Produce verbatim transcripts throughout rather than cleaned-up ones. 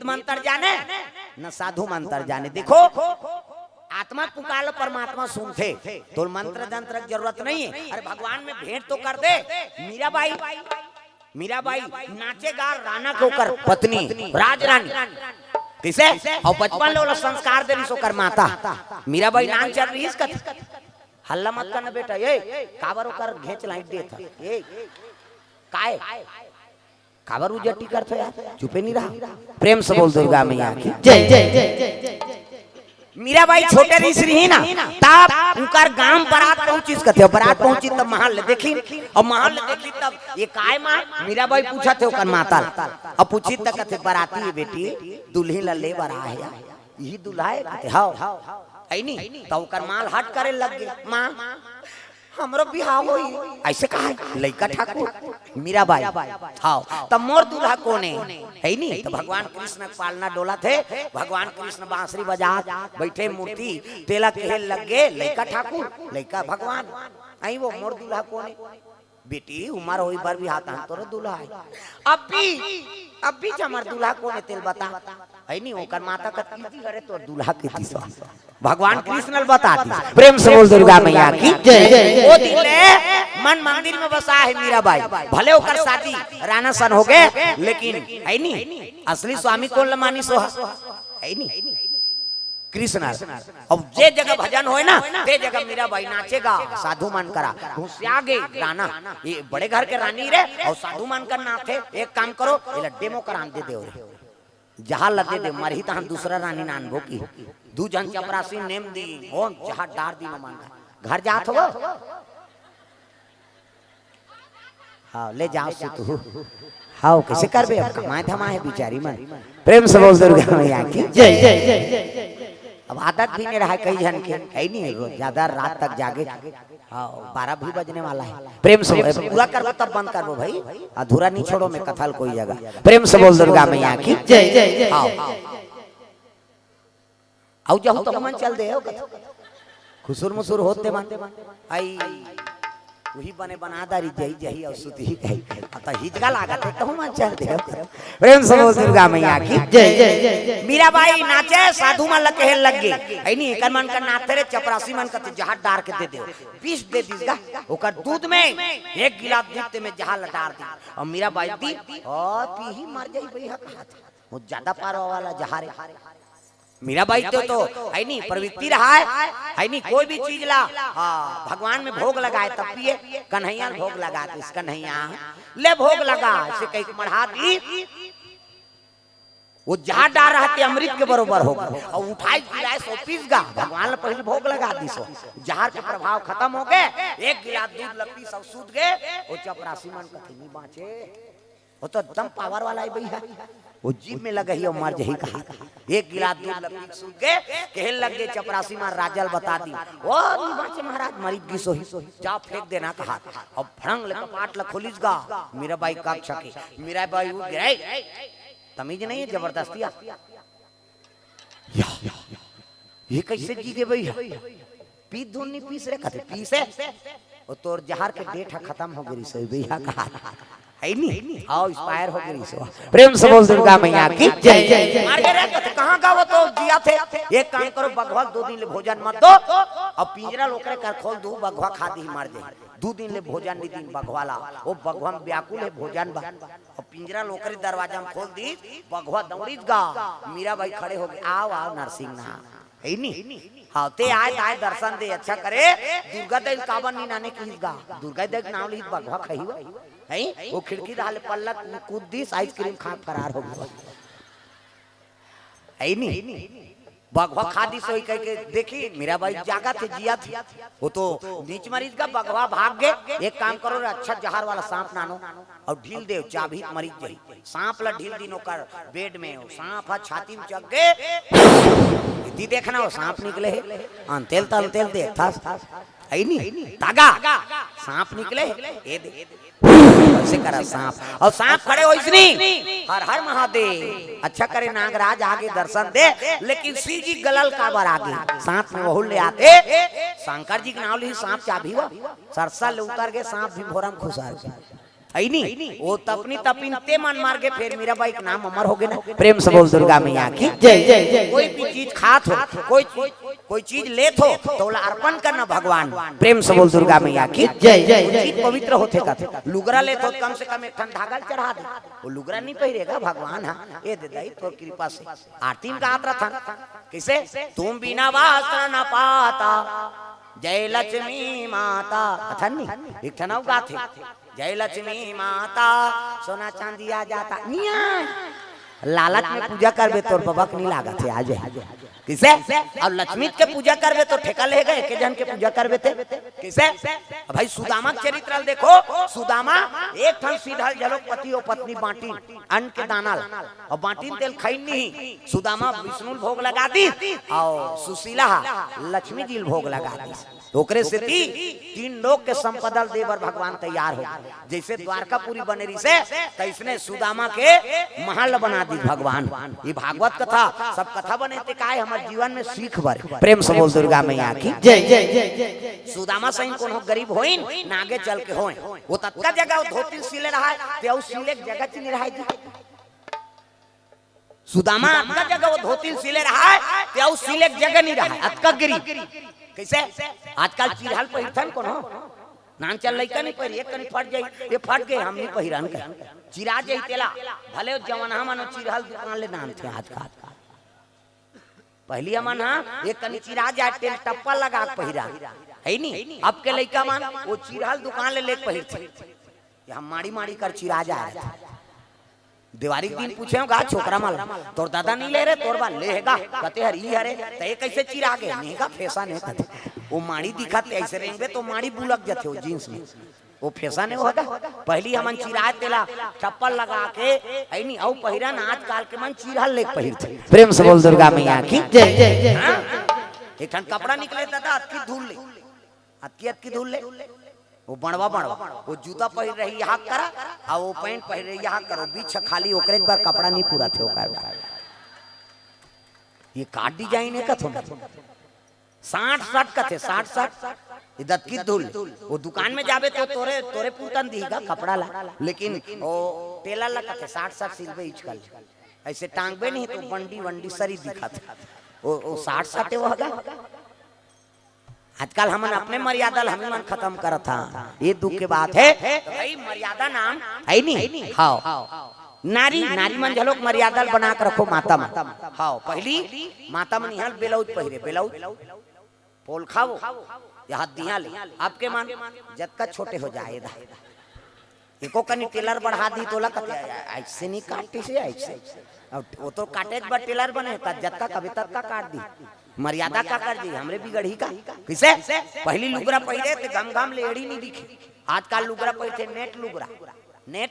मंत्र जाने, न साधु मंत्र जाने। देखो, आत्मा पुकार लो, परमात्मा सुनथे। तोर मंत्र जंत्र के जरूरत नहीं है। अरे, भगवान में भेंट तो कर दे। मीराबाई, मीराबाई नाचे गा राना के ओकर पत्नी, राजरानी। किसे? अउ बचपन ले ओला संस्कार दे रिहिस ओकर माता। मीराबाई नान चल रिहिस कथे, "हल्ला मत करना बेटा, ए, काबर ओकर घेंच लाइट देत ह? ए, काय? काबर उजटी करथो यार? चुपे नहीं रहा।" प्रेम से बोल दुर्गा मैया की जय। मीराबाई छोटे रिहिस रिही ना, तब उनकर गांव बरात पहुंचिस कथे, बरात पहुंची तब महल ले देखी, अउ महल ले देखी तब, "ये काय मां?" मीराबाई पूछत हे ओकर माता ल। अब पूछी त कथे, "बराती हे बेटी, दुल्हिन ला ले बर आए हे।" "इही दूल्हा हे?" कथे, "हव।" "है नी?" त ओकर मां ल हट करे लग गे, "मां, हमरो बिहाव होही।" "अइसे कहा लइका ठाकुर?" "मीराबाई।" "हव, त मोर दूल्हा कोन हे?" "है नी?" त भगवान कृष्ण के पालना डोलत हे, भगवान कृष्ण बांसुरी बजात बइठे मूर्ति, तेला कहे लग गे, "लइका ठाकुर, लइका भगवान, अई वो मोर दूल्हा कोन हे?" "बेटी, उमर होई बर बिहाव तहन तोरो दूल्हा हे।" "अभी, अभी च हमर दूल्हा कोन हे तेला बता।" "है नी?" ओकर माता कथे, "इही हरे तोर दूल्हा," कहिस। भगवान कृष्ण ल बता दिस। प्रेम से बोल दुर्गा मैया की जय। ओ दिन ले मन मंदिर में बसा हे मीराबाई। भले ओकर शादी राना सन हो गे, लेकिन है नी, असली स्वामी कोन ल मानिस ओ ह? है नी, कृष्ण। अब जे जगह भजन होय ना, ते जगह मीराबाई नाचे गा, साधु मन करा। घुसिया गे राना, ये बड़े घर के रानी रे, अउ साधु मन कर नाचे। एक काम करो, एला डेमो करान दे देव रे। जहाज ला दे दे, मरही तहन दूसरा रानी नानबो की। दू झन चपरासी नेम दी, ओ जहाज डार दी मन। घर जात हो? हाँ, ले जाव सुतहू। हाँ, कइसे करबे अब, कमाए धमाए बिचारी मन। प्रेम से बोल दुर्गा मैया की जय। अब आदत भी नहीं रहा कई झन के, है नी, रोज ज्यादा रात तक जागे। हाँ, बारह भी बजने वाला हे। प्रेम से बोल, पूरा करबो तब बंद करबो भाई, अधूरा नहीं छोड़ो मैं कथा ल कोई जगह। प्रेम से बोल दुर्गा मैया की जय। हाँ। अउ जहू त हमन चल दे हो कथे। खुसुर मुसुर होत ते मन। अई, उही बने बना दारी जही जही अउ सुतही कही। अब त हिजगा लागत हे, त हमन चल दे हो कथे। प्रेम से बोल दुर्गा मैया की जय। मीराबाई नाचे, साधु मन ल कहे लग गे, "है नी, एकर मन कर नाथे रे, चपरासी मन कथे जहाज डार के दे दे।" विष दे दिस गा, ओकर दूध में एक गिलास दूध ते में जहाज ल डार दी। अउ मीराबाई दी, "ओ, पीही मर जाई बइहा," कहा थे। वो ज्यादा पारवा वाला जहाज हे। मीराबाई तो, तो है नी, प्रवृत्ति रहा है, है नी, कोई भी चीज ला, हाँ, भगवान में भोग लगाए तब पिए, कन्हैया ल भोग लगा, तो इस कन्हैया ले भोग लगा, इसे कहीं मढ़ा दी, वो जहाज डार रहा ते अमृत के बरोबर हो गे, अउ उठाए गिलाए सो पीस गा, भगवान ल पहले भोग लगा दिस ओ, जहाज के प्रभाव खतम हो गे, एक गिलास दूध ल पीस अउ सूत गे, वो चपरासी मन कथे नी बाँचे। वो तो एकदम पावर वाला हे बइहा। वो जीभ में लगही अउ मर जही कहा। एक गिलास दूध ल पी के सूत गे, कहे लग गे चपरासी मन राजा ल बता दी। "ओ नी बाँचे महाराज, मरिच गिस होही, जाव फेंक देना," कहा। अब फड़ंग ले कपाट ल खोलिस गा, मीराबाई कब छके। मीराबाई उठ गे, "तमीज नहीं हे, जबरदस्ती आ।" या, ये कइसे जी गे बइहा? पीत धुन नी पीस रे, कथे पीस हे। ओ तोर जहर के डेट ह खतम हो गे रिहिस हे बइहा कहा। है नी? हाँ, एक्सपायर हो गे रिहिस हे। प्रेम से बोल दुर्गा मैया की जय। मर गे रे, कथे कहाँ गा वो तो जियाथे। एक काम करो, बघवा ल दू दिन ले भोजन मत दो। अब पिंजरा ल ओकरे कर खोल दू, बघवा खा दिही मर जाही। दू दिन ले भोजन नी दीन बघवा ला। ओ बघवा म व्याकुल हे भोजन बर। अब पिंजरा ल ओकरे दरवाजा म खोल दीस, बघवा दौड़िस गा। मीराबाई खड़े हो गे, "आव, आव नरसिंह ना।" है नी? हाँ, ते आय, त आय दर्शन दे, अच्छा करे। दुर्गा दई ल काबर नी नाने किहिस गा? दुर्गा दई के नाव लिहिस बघवा खही व। हैं? वो खिड़की डहर ले पल्ला कूद दिस, आइसक्रीम खा के फरार हो गे। है नी? बघवा खा दिस होही कहिके देखी, मीराबाई जागथे, जियाथे। वो तो नीच मरिस गा, बघवा भाग गे। एक काम करो रे, अच्छा जहर वाला सांप नानो अउ ढील देव, चाबही त मरिच जाही। सांप ला ढील दीन ओकर बेड में, वो सांप ह छाती म चघ गे। एती देखना, वो सांप निकले हे। अंतेल तंतेल देखथस, है नी? तागा, सांप निकले हे। ए दे, अइसे करा सांप, अउ सांप खड़े होइस नी, "हर हर महादेव।" अच्छा करे नागराज आगे दर्शन दे, लेकिन शिव जी गला ल काबर आगे? साथ में वहू ले आते, शंकर जी के नाव लिही, सांप चाबही व, सरसा ले उतर गे, सांप भी भोरम खुसर गे। है नी? वो तपनी तपिन ते मन मार गे, फेर मीराबाई के नाम अमर हो गे ना। प्रेम से बोल दुर्गा मैया की जय, जय, जय। कोई भी चीज खात हो, कोई चीज, कोई चीज लेत हो, तो ओला अर्पण करना भगवान। प्रेम से बोल दुर्गा मैया की जय, जय, वो जय, चीज जय। पवित्र होथे कथे। लुगरा लेत हो, कम से कम एक ठन धागा चढ़ा दे। वो लुगरा नहीं पहिरेगा भगवान, हाँ, ये दे दाई तोर कृपा से। आरती में गात रथन, कैसे? तुम बिना वस्त्र न पाता, जय लक्ष्मी माता। अथन नी, एक ठन अउ गाथे, जय लक्ष्मी माता, सोना चांदी आ जाता। निया, लालच में पूजा करबे, तोर बबक नहीं लागत है, आ जाए। किसे? और लक्ष्मी के पूजा करबे तो ठेका लेगे, एक जन के पूजा करबे ते। किसे? अब भाई सुदामा के चरित्र ल देखो, सुदामा एक ठन सीधल झलोक पति और पत्नी बांटिन अन्न के दाना ल, और बांटिन तेल खइन नहीं। सुदामा विष्णु ल भोग लगा दी और सुशीला लक्ष्मी जी ल भोग लगा दी। तो ओकरे सेती तीन लोक के संपदा ल दे बर भगवान तैयार हो। जैसे द्वारकापुरी बने रिसे, तैसने सुदामा के महल बना दी भगवान। ये भागवत कथा, सब कथा बने ते काय हमर जीवन में सीख बर। प्रेम से बोल दुर्गा मैया की जय, जय, जय, जय। सुदामा सही कोनो गरीब होइन, ना आगे चल के होइन। वो ततका जगह वो धोती सिले रहा है, ते अउ सिले के जगह च नहीं रहा है जी। सुदामा अतका जगह वो धोती सिले रहा है, ते अउ सिले के जगह नहीं रहा है, अतका गरीब। कैसे? आजकल चिरहल पहिरथन कोनो? नान चल लइका नहीं पहिरे, एक कनी फट जाई, ये फट गए, हम नहीं पहिरन के। चिरा जाई तेला, भले जवन हमन चिरहल दुकान ले नान थे आजकल। पहली हमन हा एक कनी चिरा जाए, तेल टप्पा लगा के पहिरा, है नी? अब के लइका मन वो चिरहल दुकान ले लेके पहिरथे। ये हम माड़ी माड़ी कर चिरा जाए। देवारी के दिन पूछे गा छोकरा मन, तोर दादा नहीं ले रे, तोर बा ले गा, कते हर ई हरे, त ये कैसे चिरा गे? नहीं गा, फैशन है कते। वो माड़ी दिखत ऐसे रेंगबे तो माड़ी बुलक जथे वो जींस में। वो फैशन है वो गा। पहली हमन चिराए तेला चप्पल लगा के, ऐनी अउ पहिरन, आजकल के मन चिरहल लेके पहिरथे। प्रेम से बोल दुर्गा मैया की जय, जय, जय। हाँ? एक ठन कपड़ा निकले दादा, अतकी धूल ले, अतकी अतकी धूल ले। वो बड़वा बड़वा, वो जूता पहिर रही यहाँ करा, आ वो पैंट पहिर रही यहाँ करो, बीच खाली ओकरे पर कपड़ा नहीं पूरा थे ओकर। ये का डिजाइन है कथो? साठ साठ कथे, साठ साठ। ये दतकी धूल, वो दुकान में जाबे तो तोरे, तोरे पुरतन दीगा कपड़ा ला, लेकिन वो टेलर ला कथे साठ साठ सिलबे इचकल। ऐसे टांगबे नहीं तो बंडी वंडी सरी दिखत। वो, वो साठ साठ वो हगा। आजकल हमन अपने मर्यादा ल हमन खत्म करत हा, ये दुख के बात है। तो भाई मर्यादा नाम है नहीं। हाँ, नारी, नारी मन झलोक मर्यादा ल बना के रखो माता मन। हाँ, पहली माता मन यहाँ ब्लाउज पहिरे, ब्लाउज पोलखा वो, ये हाथ दिया ले, आपके मन जतका छोटे हो जाए दा। एको कनी टेलर बढ़ा दी तोला कते, ऐसे नहीं काटी से ऐसे। अब वो तो काटे एक बार टेलर बने, त जतका कभी ततका काट दी। मर्यादा का कर दी, हमरे बिगड़ी का? किसे? पहली लुगरा पहिरे ते गम गम ले एड़ी नहीं दिखे। आजकल लुगरा पहिरथे नेट लुगरा। नेट,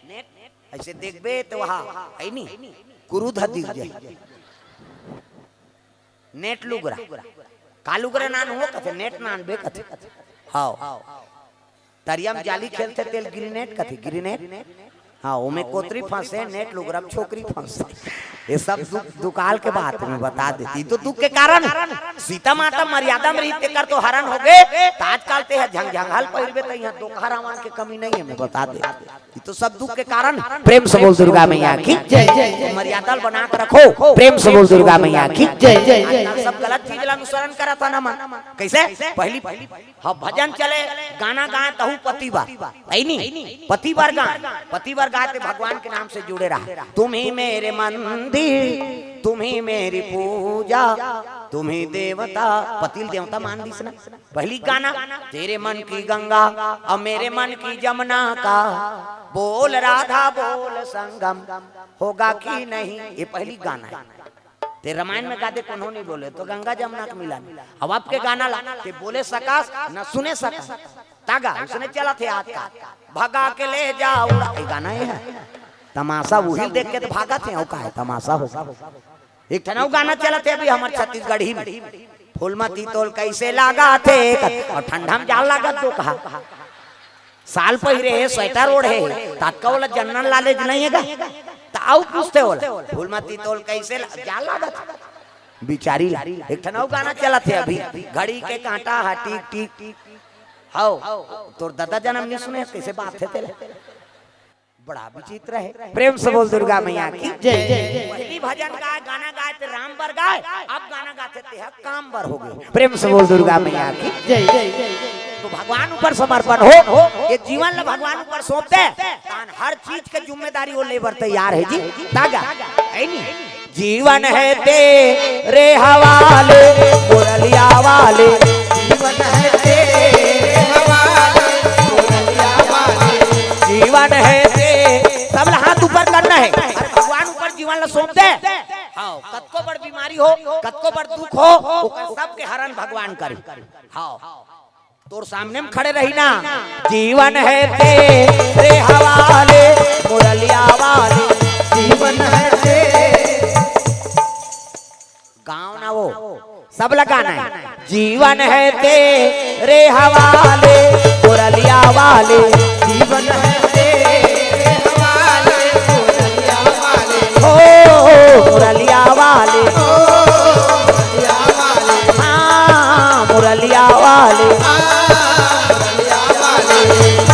ऐसे देखबे तो वहाँ है नहीं, कुरुध दिख जाए। नेट लुगरा। का लुगरा नान हो कथे, नेट नान बे कथे। हाँ। तरिया में जाली खेलथे तेल ग्रेनेड कथे, ग्रेनेड। हाँ, ओमे कोतरी फंसे, नेट लुगरा में छोकरी फंसे। ये सब दुख, दुकाल के बात में बता देती। तो दुख के कारण सीता माता मर्यादा में रही, तेकर तो हरण हो गए। त आजकल ते ह झंझंघल पहिरबे, त यहाँ दोकहा रावण के कमी नहीं है, मैं बता देती। ये तो सब दुख के कारण। प्रेम से बोल दुर्गा मैया की जय, जय, जय। मर्यादा ल बना के रखो। प्रेम से बोल दुर्गा मैया की जय, जय, जय। आजकल सब गलत चीज ला अनुसरण करत हा ना मन। कैसे? पहली, पहली, हाँ, भजन चले, गाना गाए तहु पति बर, है नी? पति बर गाए, पति बर गाए ते भगवान के नाम से जुड़े रहा। तुम ही मेरे मंदिर, तुम ही मेरी पूजा, तुम ही देवता। पति ल देवता मान दिस ना। पहली गाना, तेरे मन की गंगा और मेरे मन की जमुना का, बोल राधा बोल संगम होगा कि नहीं, ये पहली गाना है। ते रामायण में गादे कोनो नहीं बोले, तो गंगा जमुना के मिलन। अब आपके गाना ला, ते बोले सकास, न सुने सकास। तागा, उसने चला थे आज का। भगा के ले जाओ उड़ा, ये गाना ये है। तमाशा वही देख के तो भागा थे, और का है, तमाशा हो। एक ठन अउ गाना चलत हे अभी हमर छत्तीसगढ़ी में, फूलमती तोल कैसे लागा थे, और ठंडा में जाड़ लागत दो कहा, साल पहिरे हे, स्वेटर ओढ़े हे, ततका ओला जनरल नॉलेज नहीं हे गा, त अउ पूछते ओला, फूलमती तोल कैसे ला-, जाड़ लागत हे? बिचारी ला। एक ठन अउ गाना चलत हे अभी, घड़ी के कांटा हा टिक टिक, हव, तोर ददा जनम नहीं सुने, कैसे बात हे तेला? बड़ा विचित्र हे। प्रेम से बोल दुर्गा मैया की जय। पहली भजन गाय, गाना गाय ते राम बर गाय, अब गाना गाथे ते ह काम बर हो गए। प्रेम से बोल दुर्गा मैया की जय। तो भगवान ऊपर समर्पण हो, ये जीवन ला भगवान ऊपर सौंप दे, तान हर चीज के जिम्मेदारी वो ले बर तैयार हे जी। तागा हे नी? जीवन हे तेरे हवाले, मुरलिया वाले। जीवन हे तेरे हवाले, मुरलिया वाले। जीवन हे ते-, सब ला हाथ ऊपर करना हे। अरे भगवान ऊपर जीवन ला सौंप दे। हाँ, कतको बड़ बीमारी हो, कतको बड़ दुख हो, ओकर सबके हरण भगवान करी। हाँ। तोर सामने में खड़े रही ना। जीवन हे तेरे हवाले, मुरलिया वाले। जीवन हे तेरे। गाँव ना वो, सब लगाना हे। जीवन हे तेरे हवाले, मुरलिया वाले। जीवन हे तेरे हवाले, मुरलिया वाले। ओ, मुरलिया वाले। ओ, मुरलिया वाले। हाँ, मुरलिया वाले।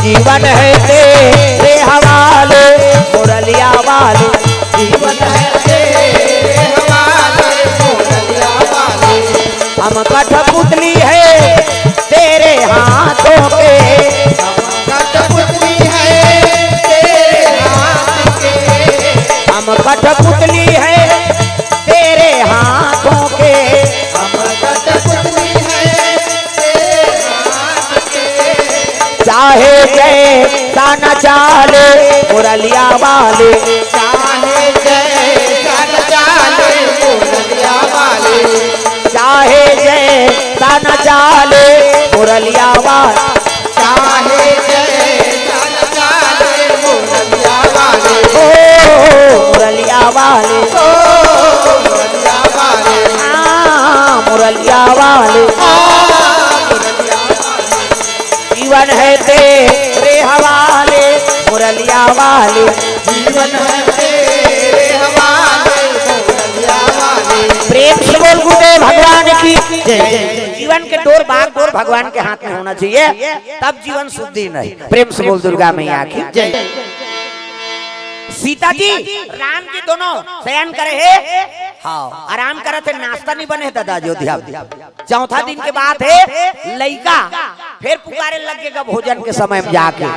जीवन हे तेरे हवाले, मुरलिया वाले। जीवन हे तेरे हवाले, मुरलिया वाले। हम कठपुतली हे तेरे हाथों के। हम कठपुतली हे तेरे हाथ के। हम कठपुतली हे तेरे हाथों के। हम कठपुतली हे तेरे हाथ के। चाहे जैसा नचा ले मुरलिया वाले। चाहे जैसा नचा ले मुरलिया वाले। चाहे जैसा नचा ले मुरलिया वाले। चाहे जैसा नचा ले मुरलिया वाले। ओ, मुरलिया वाले। ओ, मुरलिया वाले। हाँ, मुरलिया वाले। हाँ, मुरलिया वाले। जीवन हे तेरे हवाले, मुरलिया वाले। जीवन हे तेरे हवाले, मुरलिया वाले। प्रेम से बोल गुरुदेव भगवान की जय। जीवन के डोर, बागडोर भगवान के हाथ में होना चाहिए, तब जीवन सुद्धी नहीं। प्रेम से बोल दुर्गा मैया की जय। सीता जी, राम जी दोनों शयन करे हे। हाँ, आराम करत हे, नाश्ता नहीं बने हे दादा अयोध्या में। चौथा दिन के बात हे, लइका फेर पुकारे लग गे गा भोजन के समय में जाके,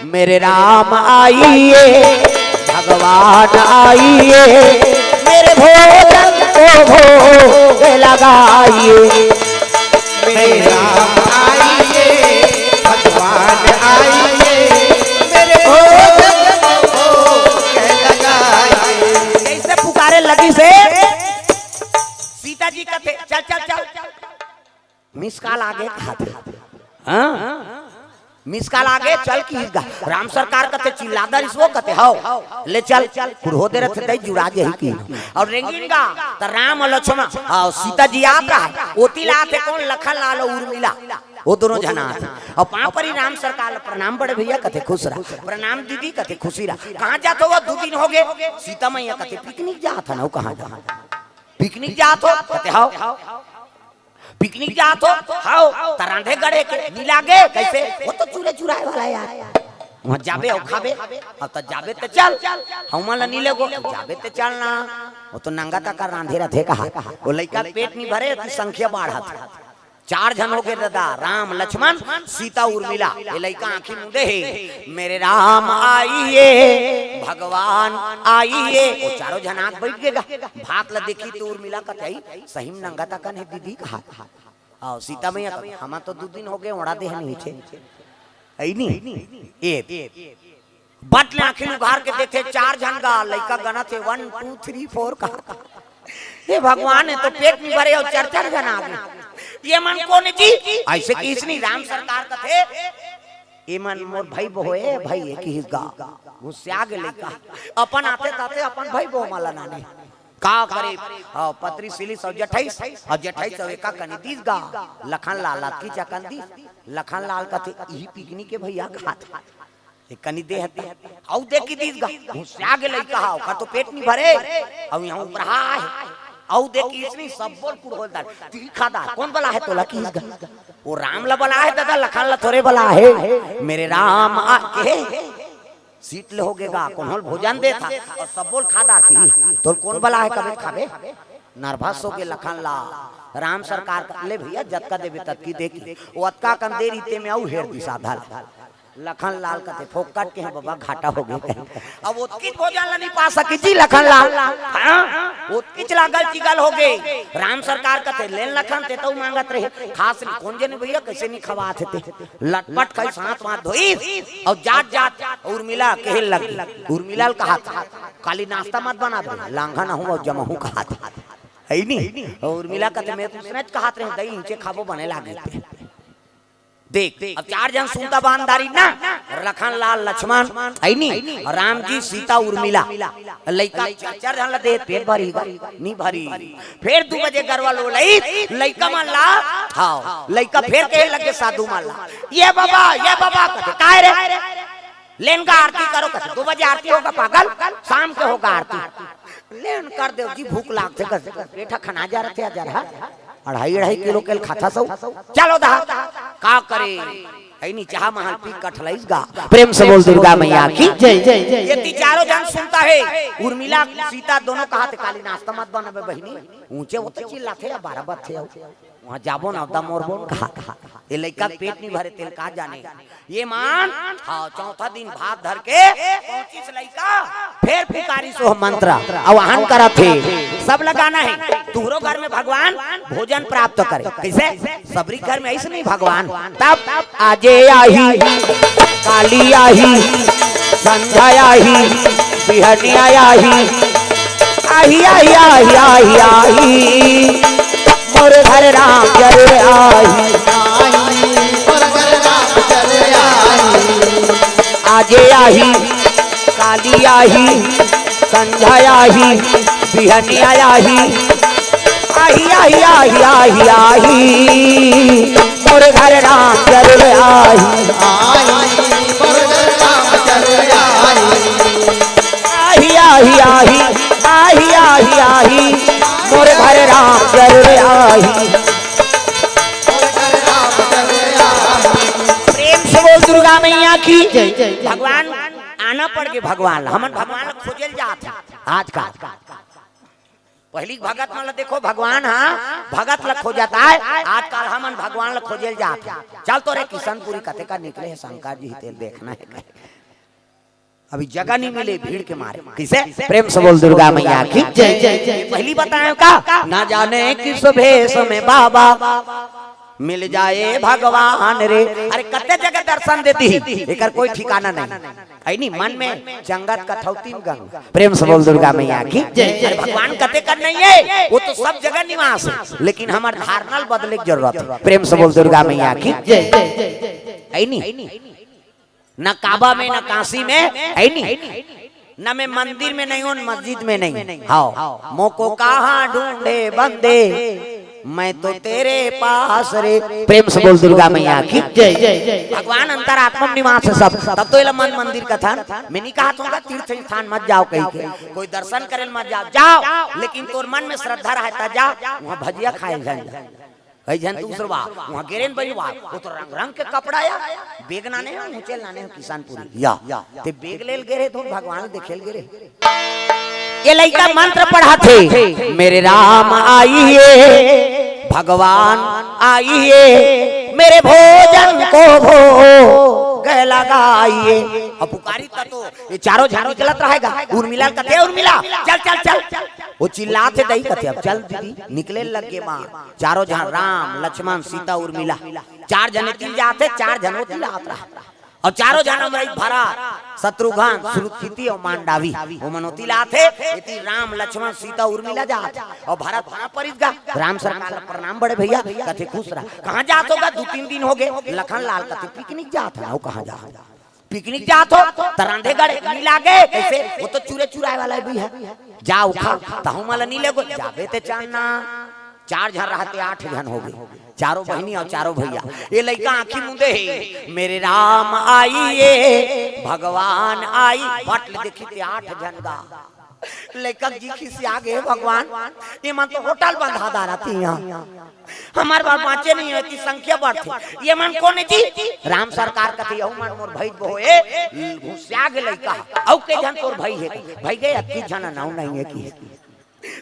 मेरे राम आइए, भगवान आइए, मेरे भोजन को भोग लगाइए। मेरे राम आइए, भगवान आइए, मेरे भोजन को भोग लगाइए। जैसे पुकारे लगिस हे, सीता जी कथे, "चल, चल, चल।" मिस कॉल आगे कहाथे। हाँ? मिस कॉल आगे, चल किहिस गा। राम सरकार कथे, "चिल्लादा रिहिस वो?" कथे, "हव।" "ले चल।" कुड़हो दे रथे, दई जुड़ा जही कि। अउ रेंगिन गा, त राम अउ लक्ष्मण, हाँ, सीता जी आत रहा। ओती ला आथे कोन? लखन लाल अउ उर्मिला। वो दोनों झन आथे। अउ पाँव परी राम सरकार ला, "प्रणाम बड़े भैया।" कथे, "खुश रहा।" "प्रणाम दीदी।" कथे, "खुशी रहा।" "कहाँ जात हो?" "दू दिन हो गे।" सीता मैया कथे, "पिकनिक जात हन।" "कहाँ जात हो?" "पिकनिक जात हो?" कथे, "हव।" "पिकनिक जात हो?" "हव।" "त रांधे गड़े के नी लागे?" "कइसे?" "वो तो चूल्हे चुराए वाला यार।" "वहाँ जाबे अउ खाबे?" "हाँ, त जाबे त चल।" "हमन ला नी लेगो?" "जाबे त चल ना।" "वो तो नंगा तका रांधे रथे कहा।" वो लइका पेट नी भरे, ओती संख्या बाढ़त। चार झन हो गे दादा, राम, लक्ष्मण, सीता, उर्मिला। ये लइका आँखी मूंदे हे, "मेरे राम आइए, भगवान आइए।" वो चारों झन आँख बइठ गे गा। भात ला देखी त उर्मिला कथे, "सही में नंगा तकन हे दीदी कहा।" अउ सीता मैया कथे, "हमन तो दू दिन हो गे, ओढ़ा दे हन नीचे।" अइ नी? ए, बट ले आँखी उघार के देखे, चार झन गा लइका गनत हे, "वन, टू, थ्री, फोर" कहा। "हे भगवान, ये तो पेट नी भरे अउ चार चार झन आ गे। ये मन कोन जी?" अइसे किहिस नी, राम सरकार कथे, "ये मन मोर भई बहो ए, भई ए" किहिस गा। गुस्सिया गे लइका। अपन आते ताते अपन भई बहो मन ला नाने। का करे? हाँ, पतरी सिलिस अउ जठइस, अउ जठइस अउ एका कनी दिस गा। लखन लाल अतकी चकन दिस। लखन लाल कथे, "इही पिकनिक के भैया खात।" एक कनी दे हती, अउ दे के दिस गा, घुसिया गे लइका हा, ओकर तो पेट नी भरे, अउ यहाँ उपरहा हे, अउ दे के इसनी सब बोल कुड़होल दार, तीखा दार, कोन बला हे तोला किहिस गा? वो राम ला बला हे दादा, लखन ला थोरे बला हे, मेरे राम आ के, सीट ले होगे गा, कोनो ल भोजन देत हा, अउ सबो ल खा डारतिस। तोर कोन बला हे कबे खाबे? नर्वस होगे लखन लाल। राम सरकार कथे, "ले भइया, जतका देबे ततकी दे के।" ओ अतका कन दे रहिस, तेमे अउ हेर दिस आधा ल। लखन लाल कथे, "फोकट के हे बबा, घाटा होगे।" अब ओतकीच भोजन ल नइ पा सकिस जी लखन लाल। हाँ? ओतकीच लागल चिगल होगे। राम सरकार कथे, "ले न लखन, तें तो मांगत रहे।" खास नइ, कोन जने भइया, कइसे नइ खवात हे तें। लटपट खाइस, हाथ वाथ धोइस, अउ जात जात उर्मिला कहे लगिस, उर्मिला ल कहत, "काली नाश्ता मत बनाबे, लांघन आहूं अउ जमहूं," कहत हे। हे नी? अउ उर्मिला कथे, "मैं तो उसनेच कहत रहेंव दई, इंचे खाबो बने लागे ते।" देख, अब चार झन सुनता बांध डारिस ना, लखन लाल लक्ष्मण, हे नी? अउ राम जी, सीता, उर्मिला। लइका चार चार झन ल दे, पेट भरही गा, नइ भरही। फेर दू बजे गरवा लोलाइस, लइका मन ला, हाँ, लइका फेर कहे लगे साधु मन ला, "ये बबा, ये बबा," कथे, "काय रे?" "ले न गा आरती करो," कथे, "दू बजे आरती होगा पागल, शाम के होगा आरती।" "ले न कर देव जी, भूख लागथे," कथे, "पेट ह खना जा रथे, अजरहा अढ़ाई अढ़ाई किलो के ल खाथस ओ।" "चलो दहा, का करे?" हे नी, चाहा महल पी कठलाइस गा। प्रेम से बोल दुर्गा मैया की जय, जय, जय, जय। एती चारों झन सुनता हे, उर्मिला, सीता दोनों कहत हे, "काली नाश्ता मत बनाबे बहिनी, ऊंचे ओती चिल्लाथे या बारह बजथे अउ।" उहाँ जाबो ना, दम मोर बोन कहा, कहा। ए लइका के पेट नइ भरे, तेला का जाने। ये मन, हाँ, चौथा दिन भात धर के पहुंचिस लइका, फेर पुकारिस ओ मंत्र, आवाहन करत हे, सब लगाना हे, तुहरो घर में भगवान भोजन प्राप्त करे। कइसे? सबरी घर में अइसने भगवान। तब आजे आही, काली आही, संझा आही, बिहनिया आही, आही, आही, आही, आही, आही। मोर घर राम जरूर आही। आजे आही, काली आही, संझा आही, बिहनिया आही, आही, आही, आही, आही, आही। मोर घर राम जरूर आही। आही, आही, आही, आही, आही, आही, मोर घर राम जरूर आही। प्रेम से बोल दुर्गा मैया की। जय, जय, जय। भगवान आना पड़ गे भगवान ला। हमन भगवान ला खोजे ल जात हन आजकल। पहिली भगत मन ला देखो, भगवान हा भगत ला खोजत आय, आजकल हमन भगवान ला खोजे ल जात हन। चल तो रे किशनपुरी कते का निकले हे शंकर जी, तेला देखना हे। अभी जगह नइ मिले भीड़ के मारे। कइसे? प्रेम से बोल दुर्गा मैया की जय, जय, जय। पहिली बताएंव का, ना जाने किस भेष में बाबा मिल जाए भगवान रे। अरे कते जगह दर्शन दे दिही, एकर कोई ठिकाना नहीं। हे नी, मन में चंगत कठौती में गंगा। प्रेम से बोल दुर्गा मैया की जय, जय। अरे भगवान कते कर नहीं हे, ओ तो सब जगह निवास हे, लेकिन हमर धारणा ल बदले के जरूरत हे। प्रेम से बोल दुर्गा मैया की जय, जय, जय। हे नी, न काबा में, न काशी में, हे नी, न मैं मंदिर में नहीं हूँ, न मस्जिद में नहीं। हाँ, मोको कहाँ ढूंढे बंदे, मैं तो तेरे पास रे। प्रेम से बोल दुर्गा मैया की जय, जय, जय। भगवान अंतरात्मा में निवास हे सब, तब तो एला मन मंदिर कथन। मैं नइ कहत हूँ तीर्थ स्थान मत जाव कहिके, कोई दर्शन करे ल मत जाव, जाव, लेकिन तोर मन में श्रद्धा रहे त जा, उहाँ भजिया खाए झन जा। कई झन दूसर बा, उहाँ गे रेन बरी बा, ओ तो रंग रंग के कपड़ा या, बेग लाने हे, ऊँचे लाने हे किशनपुरी। या, ते बेग ले ल गे रहे, तो भगवान देखे ल गे रहे। ए लइका मंत्र पढ़त हे, "मेरे राम आइए, भगवान आइए, मेरे भोजन को भोग लगाइए।" अब पुकारी त तो ये चारों झन निकलत रहे गा। उर्मिला ल कथे, "उर्मिला, चल, चल, चल।" ओ चिल्लात हे, "दई," कथे, "अब चल दीदी।" निकले लगे माँ, चारों झन, राम, लक्ष्मण, सीता, उर्मिला, चार झन एती ल जात हे, चार झन ओती ल आत रहे। अउ चारों झन हमर भरत, शत्रुघ्न, श्रुतकीर्ति अउ मांडवी, ओमन ओती ल आत हे, एती राम, लक्ष्मण, सीता, उर्मिला जात हे। अउ भरत वहाँ परिस गा, राम सरकार ल प्रणाम बड़े भइया, कथे, "खुश रह।" "कहाँ जात हो गा? दू तीन दिन होगे।" लखन लाल कथे, "पिकनिक जात हन।" "अउ कहाँ जात हो?" "पिकनिक जात हो त रांधे गढ़े नइ लागे, कइसे? ओ तो चुरे चुराए वाला भी हे।" "जा उखा, तहूँ मन ल नइ लेगो।" "जाबे ते चान ना।" चार झन रहते, आठ झन होगे, चारों बहिनी अउ चारों भइया। ए लइका आँखी मूंदे हे, "मेरे राम आइए, भगवान आई।" बट ले देखी ते आठ झन गा। लइका जी खिसिया गे, "भगवान, ये मन तो होटल बंधा डारत हे इहाँ, हमर बर बाँचे नहीं होय कि संख्या बढ़थे, ये मन कोन हे जी?" राम सरकार कथे, "यहू मन मोर भई बो हे।" घुसिया गे लइका, "अउ के झन तोर भई हे?" "भई गे अतकी झन, अउ नहीं हे कि।"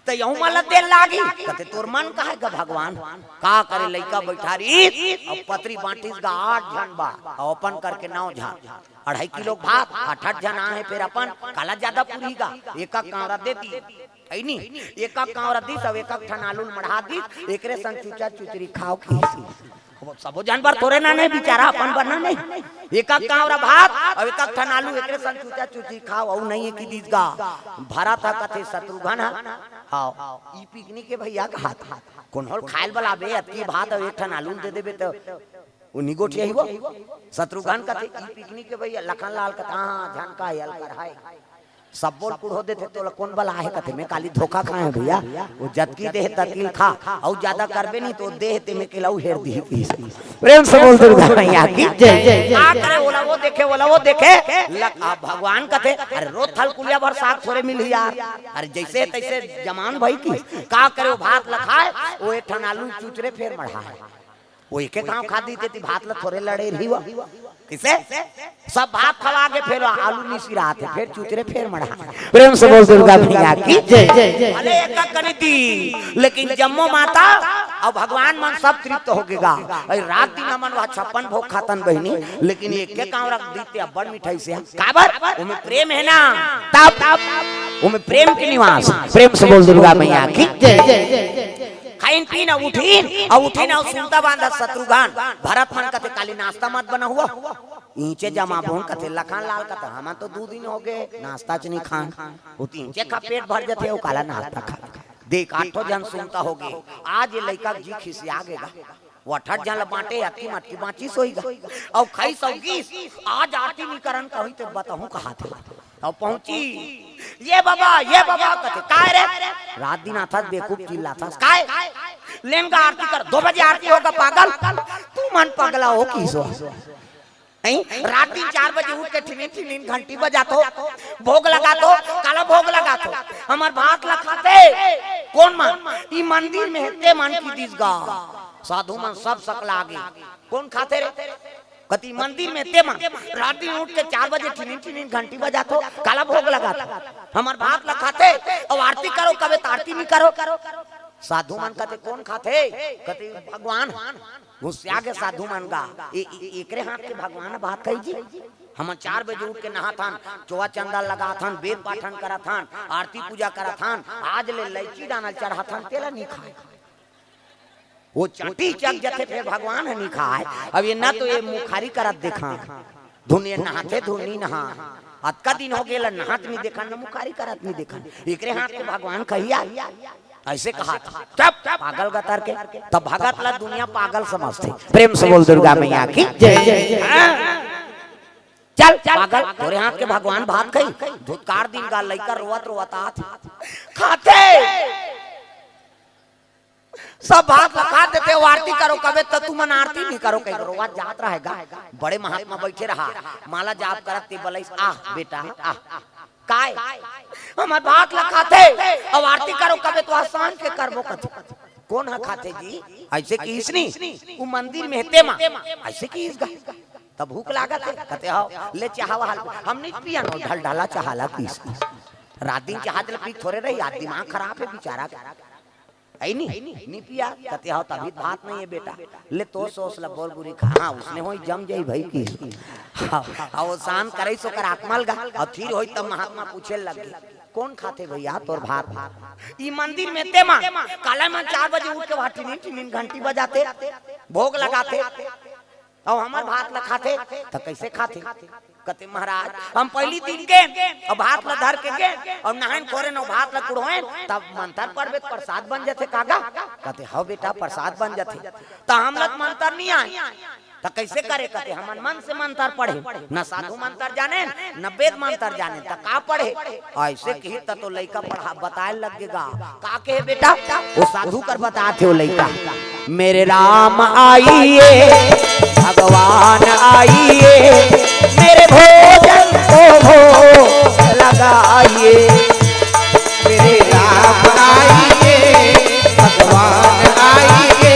"त यहू मन ला दे लागही।" कथे, "तोर मन कहे गा भगवान।" का करे, लइका बइठा रहिस, अउ पतरी बाँटिस गा आठ झन बर, अउ अपन करके नौ झन, अढ़ाई किलो भात, आठ आठ झन आहे, फेर अपन काला जादा पुरही गा, एक एक कांवरा दे दिस, हइ नी? एक एक कांवरा दिस, अउ एक एक ठन आलू ल मढ़ा दिस, "एकरे संग चुचा चुचरी खाव" किहिस। अब सबो झन बर थोरे ना नहीं, बिचारा अपन बर ना नहीं। एक एक कांवरा भात अउ एक एक ठन आलू, "एकरे संग चुचा चुची खाव", अउ नहीं हे कि दिस गा। भरत ह कथे, "शत्रुघ्न ह, हाव, ई पिकनिक के भइया कहात, कोन होल खाय ल बलाबे, अतकी भात अउ एक ठन आलू ल दे देबे त उनी गोठियाही वो।" शत्रुघ्न कथे, "ई पिकनिक के भइया।" लखन लाल कथे, "हाँ, झन का यल कर हाय।" सब्बो ल कुढ़ो देथे, तोला कोन बलाहे कथे, "मैं काली धोखा खाए हँव भइया, वो जतकी देहे ततकी ल खा, अउ जादा करबे नहीं त देहे ते में केला उहेर दिही" किहिस। प्रेम से बोल दुर्गा मैया की जय। का करे, ओला वो देखे, ओला वो देखे, लक-, आ, भगवान कथे, "अरे रोज थलकुलिया भर साग थोरे मिलही यार, अरे जइसे तइसे जमान भई कि का करे, वो भात ल खाय, वो एक ठन आलू चुचरे फेर मढ़ाय।" वो एके घांव खा दिस ते भात ल थोरे लड़े रही वो। कइसे? सब भात खवा के फेर आलू निसिरात हे, फेर चुचरे फेर मढ़ा। प्रेम से बोल दुर्गा मैया की जय। भले एक कनी दिस, लेकिन जम्मो माता अउ भगवान मन सब तृप्त होगे गा। अरे रात दिन हमन वहाँ छप्पन भोग खाथन बहिनी, लेकिन एके कांवरा दिस ते अब्बड़ मिठाई से। काबर? ओमे प्रेम हे ना, तब, तब ओमे प्रेम के निवास। प्रेम से बोल दुर्गा मैया की जय। खाइन पीन अउ उठिन, अउ उठिन अउ सुनता बांधा शत्रुघ्न। भरत मन कथे, "काली नाश्ता मत बनाहू वो।" इहिंचे जमाबोन कथे, लखन लाल कथे, "हमन तो दू दिन होगे नाश्ता च नहीं खान।" वो तो इहिंचे खा पेट भर जथे, वो काला नाश्ता खा। देख, आठो झन सुनता होगे, आज ये लइका जी खिसिया गे गा। वो अठठ झन ल बांटे, अतकी मटकी बाँचिस होही गा। अउ खाइस अउ गीस, आज आरती नहीं करन कहिथे, बताहूँ कहाथे। अउ पहुँचिस, "ये बाबा, ये बाबा," कथे, "काय रे? रात दिन आथस बेवकूफ चिल्लाथस, काय? लेन गा आरती कर, दो बजे आरती होगा पागल, तुमन पगला हो किहिस वो।" नहीं, रात दिन चार बजे उठ के ठिनिन ठिनिन घंटी बजाथो, भोग लगाथो, काला भोग लगाथो, हमर भात ला खाथे। कोन मन? ई मंदिर में हे ते मन किहिस गा। साधु मन सब सकला गे। कोन खाथे रे? कथे मंदिर में ते मन रात दिन उठ के चार बजे ठिनिन ठिनिन घंटी बजाथो, काला भोग लगाथो, हमर भात ला खाथे, अउ आरती करो कबे त आरती नहीं करो। साधु मन कथे कोन खाथे? कथे भगवान। गुस्सिया गे साधु मन गा, "ए-, ए-, एकरे हाथ के भगवान भात खाही जी? हमन चार बजे उठ के नहाथन, चोवा चंदा लगाथन, बेद पाठन करथन, आरती पूजा करथन, आज ले लइची दाना चढ़ाथन, तेला नहीं खाय।" वो चांटी चक जथे, फेर भगवान ह नहीं खाय। अब ये ना तो ये मुखारी करत देखा, धुन ये नहाथे, धुन नहीं नहा। अतका दिन होगे ला नहात नहीं देखन, न मुखारी करत नहीं देखन। एकरे हाथ के भगवान खाही? अइसे कहा, "चुप, पागल गतर के।" तब भगत ला दुनिया पागल समझथे। प्रेम से बोल दुर्गा मैया की जय। हाँ। चल पागल, तोरे हाथ के भगवान भात खाही। धुतकार दिन गा लइका रोवत रोवत आत हे। खाथे। सब भात ला खा देथे, अउ आरती करो कबे त तुमन आरती नहीं करो, कहिके रोवत जात रहे गा। बड़े महात्मा बइठे रहा, माला जाप करत ते बलाइस, "आह बेटा, आह।" "काय?" "हमर भात ला खाथे, अउ आरती करो कबे त सांझ के करबो कथे।" "कोन ह खाथे जी?" अइसे किहिस नी, "वो मंदिर में हे ते मन।" अइसे किहिस गा। "तब भूख लागत हे?" कथे, "हव।" "ले चाहा वहा।" "हम नहीं पियन वो ढलढला चाहा ला," किहिस। रात दिन चाहा ल पी थोरे रही, आज दिमाग खराब हे बिचारा के। "हइ नी, नी पिया?" कथे, "हव।" "तभी भात नहीं हे बेटा, ले तोर सोस ला बोर गुरी खा।" "हाँ, उसने होई जम जाई भाई की।" हाँ, हाँ, वो शांत करइस ओकर आत्मा ल गा, अउ फिर होई तब महात्मा पूछे लगे, "कोन खाथे भइया तोर भात?" "ई मंदिर में ते मन, काला मन चार बजे उठ के वहाँ टिनिन टिनिन घंटी बजाथे, भोग लगाथे, अउ हमर भात ला खाथे, त कइसे खाथे?" कथे, "महाराज, हम पहिली दिन गेन, अउ भात ला धर के गेन, अउ नहायन खोरेन, अउ भात ला कुढ़ोएन, तब मंतर पढ़बे त प्रसाद बन जथे का गा?" कथे, "हव बेटा, प्रसाद बन जथे।" "त हमला त मंतर नहीं आय, त कइसे करे?" कथे, "हमन मन से मंतर पढ़ेन, न साधु मंतर जानेन, न वेद मंतर जानेन, त का पढ़े?" अइसे किहिस त तो लइका पढ़ा बताए लगे गा। का कहे बेटा? वो साधु कर बताथे वो लइका। मेरे राम आइए, भगवान आइए, मेरे भोजन को भोग लगाइए। आइए, भगवान आइए,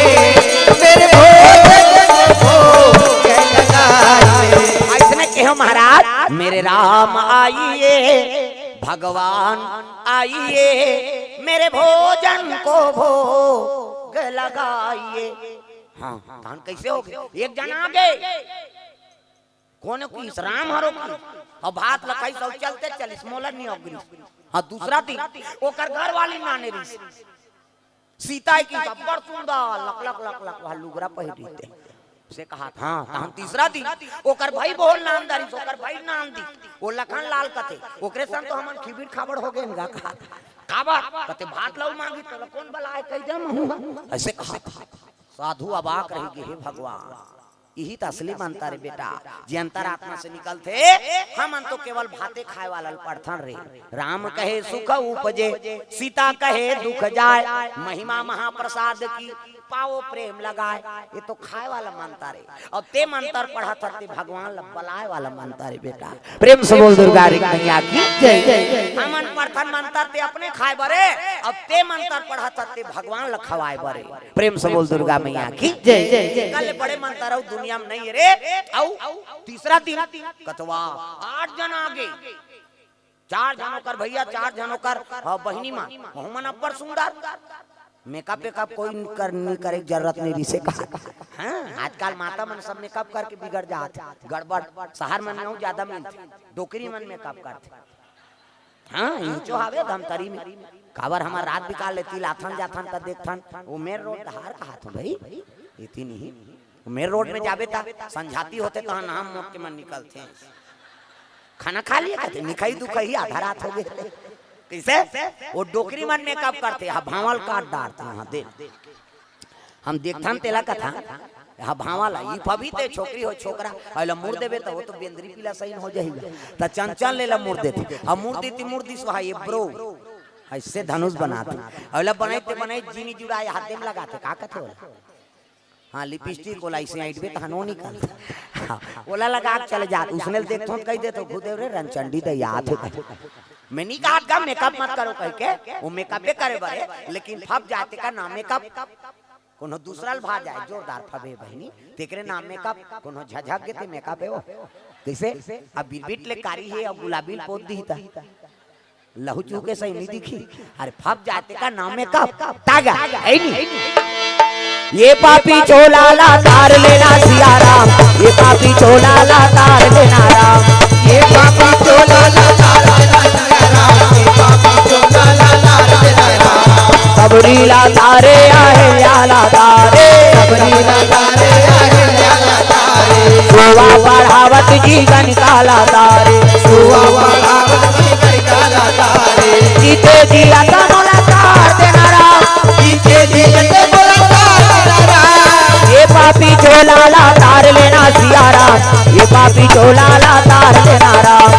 मेरे भोजन को भोग लगाइए। अइसने कहो महाराज, मेरे राम आइए, भगवान आइए, मेरे भोजन को भोग लगाइए। हाँ, धान कैसे हो गए? एक जना आगे, कोने किस राम हरो की? अउ भात ल खाइस अउ चलते चलिस, मोला नइ अगरिस। हाँ, दूसरा दिन ओकर घरवाली नाने रिहिस। सीता हे कि अब्बड़ सुंदर, लक लक लक लक, वह लुगरा पहिरे रहिथे। से कहा, हाँ, तहन तीसरा दिन ओकर भाई बहू ल नान डारिस, ओकर भाई नान दिस। ओ लखन लाल कथे, ओकरे संग तो हमन खिबिर खाबड़ हो गेन गा कहा। काबर? कथे भात लउ मांगी, तोला कोन बलाय, कहि दे महूं। अइसे कहा। साधु अबाक रहिगे, हे भगवान, इही त असली मंतर ए बेटा, जे अंतरात्मा से निकलथे। हमन तो केवल भाते खाय वाला ल पढ़थन रे। राम कहे सुख उपजे, सीता कहे दुख जाय, महिमा महाप्रसाद की, पावो प्रेम लगाय। ये तो खाय वाला मंतर ए, अउ ते मंतर पढ़त हस ते भगवान ल बलाय वाला मंतर ए बेटा। प्रेम से बोल दुर्गा रे मैया की जय। हमन पढ़थन मंतर ते अपने खाय बर ए, अउ ते मंतर पढ़त हस ते भगवान ल खवाय बर ए। प्रेम से बोल दुर्गा मैया की जय। कल बड़े मंतर अउ दुनिया में नइ हे रे। अउ तीसरा दिन कतवा आठ जन आगे, चार जन ओकर भैया, चार जन ओकर, हाँ, बहिनी मन, वहू मन अब्बड़ सुंदर। मेकअप वेकअप कोई कर, नइ करे के जरूरत नइ रिहिसे कहा। हाँ, आजकल माता मन सब मेकअप करके बिगड़ जात, गड़बड़। शहर मन में अउ ज्यादा मिलथे, डोकरी मन मेकअप करथे। हाँ, इंचो हावे धमतरी में। काबर हमर रात बिकाल ले तिल आथन जाथन त देखथन, ओ मेन रोड धार कहाथों भाई, इतनी नहीं। ओ मेन रोड में जाबे त संझाती होथे तहाँ नाम मोट के मन निकलथे। खाना खा लिया कथे, निकही दुकही आधा रात हो गे। कइसे? ओ डोकरी मन मेकअप करथे, हा भांवल काट डारथे, हाँ दे। हम देखथन तेला कथा, हा भांवल, ई पवित्र छोकरी हो छोकरा, अइला मुड़ देबे त ओ तो बेंदरी पिला सहीन हो जाही। त चंचल ले ला मुड़ देथे, हा मुड़ देती मुड़ दिस वहा ये ब्रो, अइसे धनुष बनाथे, अइला बनाइते बनाइते जीनी जुड़ाय हाथे में लगाथे, का कथे ओला? हाँ, लिपस्टिक ओला अइसे अइंटबे तहन ओ निकल। हाँ, ओला लगा के चले जात, उसने ल देखथों त कहि देथों, "गुरुदेव रे, रंचंडी दई आत हे।" मैं नइ कहत गा, मेकअप मत करो कहिके, ओ मेकअपे करे बर हे, लेकिन फब जाय तेकर नाम मेकअप। कोनो दूसरा ल भा जाय, जोरदार फबे बहिनी, तेकरे नाम मेकअप, कोनो झझक गे ते मेकअप हे ओ। कइसे? अब बिरबिट ले कारी हे अउ गुलाबी ल पोत दिही त। लहू चूके सही नइ दिखी। अरे फब जाय तेकर नाम मेकअप। तागा, हे नी? ये पापी चोला ला तार लेना सिया राम, ये पापी चोला ला तार लेना राम। ये पापी चोला ला तार लेना सिया राम, ये पापी चोला ला तार लेना राम। सबरी ला तारे, अहिल्या ला तारे, सबरी ला तारे, अहिल्या ला तारे। सोवा पढ़ावत जीवन काला तारे। सोवा पढ़ावत जीवन काला तारे। जीते जी अतनो ला तार देना राम। जीते जी अतनो ला तार देना राम। ये पापी चोला ला तार लेना सिया राम। ये पापी चोला ला तार देना राम।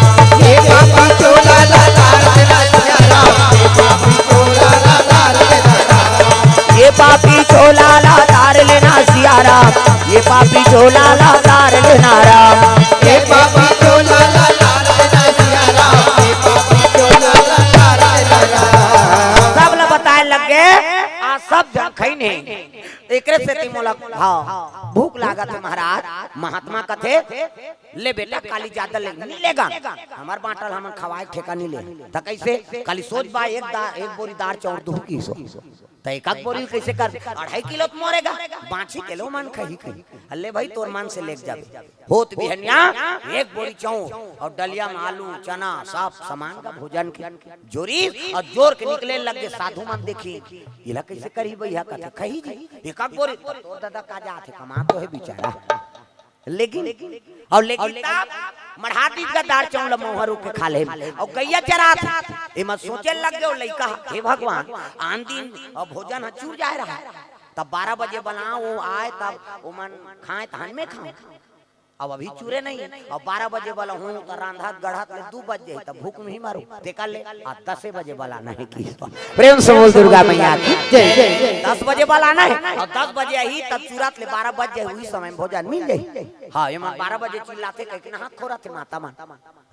ये पापी चोला ला तार देना सिया राम। ये पापी चोला ला तार देना राम। ये पापी चोला ला तार लेना सिया राम। ये पापी चोला ला तार लेना राम। ये पापी चोला ला तार लेना सिया राम। ये पापी चोला ला तार लेना राम। सब ला बताय लग गे, आ सब झन खइन हे। एकरे सेती मोला, हाँ, भूख लागत हे महाराज। महात्मा कथे, "ले बेटा, काली जादा ले, नइ लेगन। हमर बांटा ल हमन खवाय के ठेका नइ ले।" त कइसे? काली सोच बा, एक दा-, एक बोरी दार चाउर दुहू किहिस ओ। त एक एक बोरी कइसे कर? अढ़ाई किलो त मोरे गा, बांचही तेला मन खही खही। अल्ले भाई, तोर मन से लेके जाबे। होत बिहनिया एक बोरी चाउर अउ डलिया में आलू, चना, सब समान का भोजन के जोरिस अउ जोर के निकले लग गे। साधु मन देखिन, "एला कइसे करही बइहा?" कथे, "खही जी, एक एक बोरी।" त तोर ददा का जात हे, कमात तो हे बिचारा। लेकिन, अउ लेकिन तब मढ़ा दीस गा दार चाउर ल मउहा रूख के खा ले। अउ गइया चरात हे। एमा सोचे लग गे ओ लइका, "हे भगवान, आन दिन अउ भोजन ह चूर जाय रहय, तब बारह बजे बलाओं, ओ आय तब ओमन खाय, तहन मैं खाऊं। अब अभी चूरे नइ हे, अउ बारह बजे बलाहूं त रांधत गढ़त ले दू बज जाही, तब भूख में ही मरहूं। तेकर ले आ दसे बजे बलाना हे कि।" प्रेम से बोल दुर्गा मैया की जय। दस बजे बलाना हे, अउ दस बजे आही तब चूरत ले बारह बज जाही, उही समय में भोजन मिल जाही। हाँ, एमन बारह बजे चिल्लाथे कहिके नहात खोरत हे माता मन।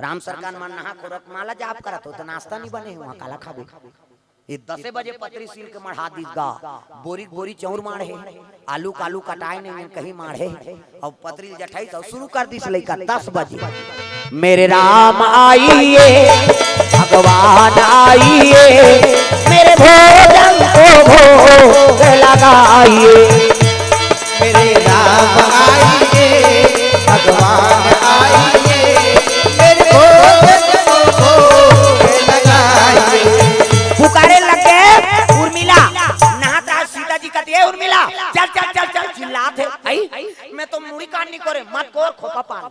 राम सरकार मन नहा खोरत माला जाप करत हो, त नाश्ता नइ बने हे, उहां काला खाबे? ये दसे बजे पतरी सील के मढ़ा दिस गा। बोरी के बोरी चौर माढ़े, आलू कालू कटाए नहीं, कहीं माढ़े। अब पतरी ल जठाई तो शुरू कर दिस लइका दस बजे। मेरे राम आइए, भगवान आइए, मेरे भोजन को भोग लगाइए। मेरे राम आइए, भगवान आइए, मेरे भोजन को भोग लगाइए। पुकारे लगे उर्मिला, नहात रहा सीता जी कहती है, "उर्मिला, चल, चल, चल, चल," चिल्लात हे। आई, मैं तो मुड़ी कान नहीं करे, मत कोर, खोपा पान।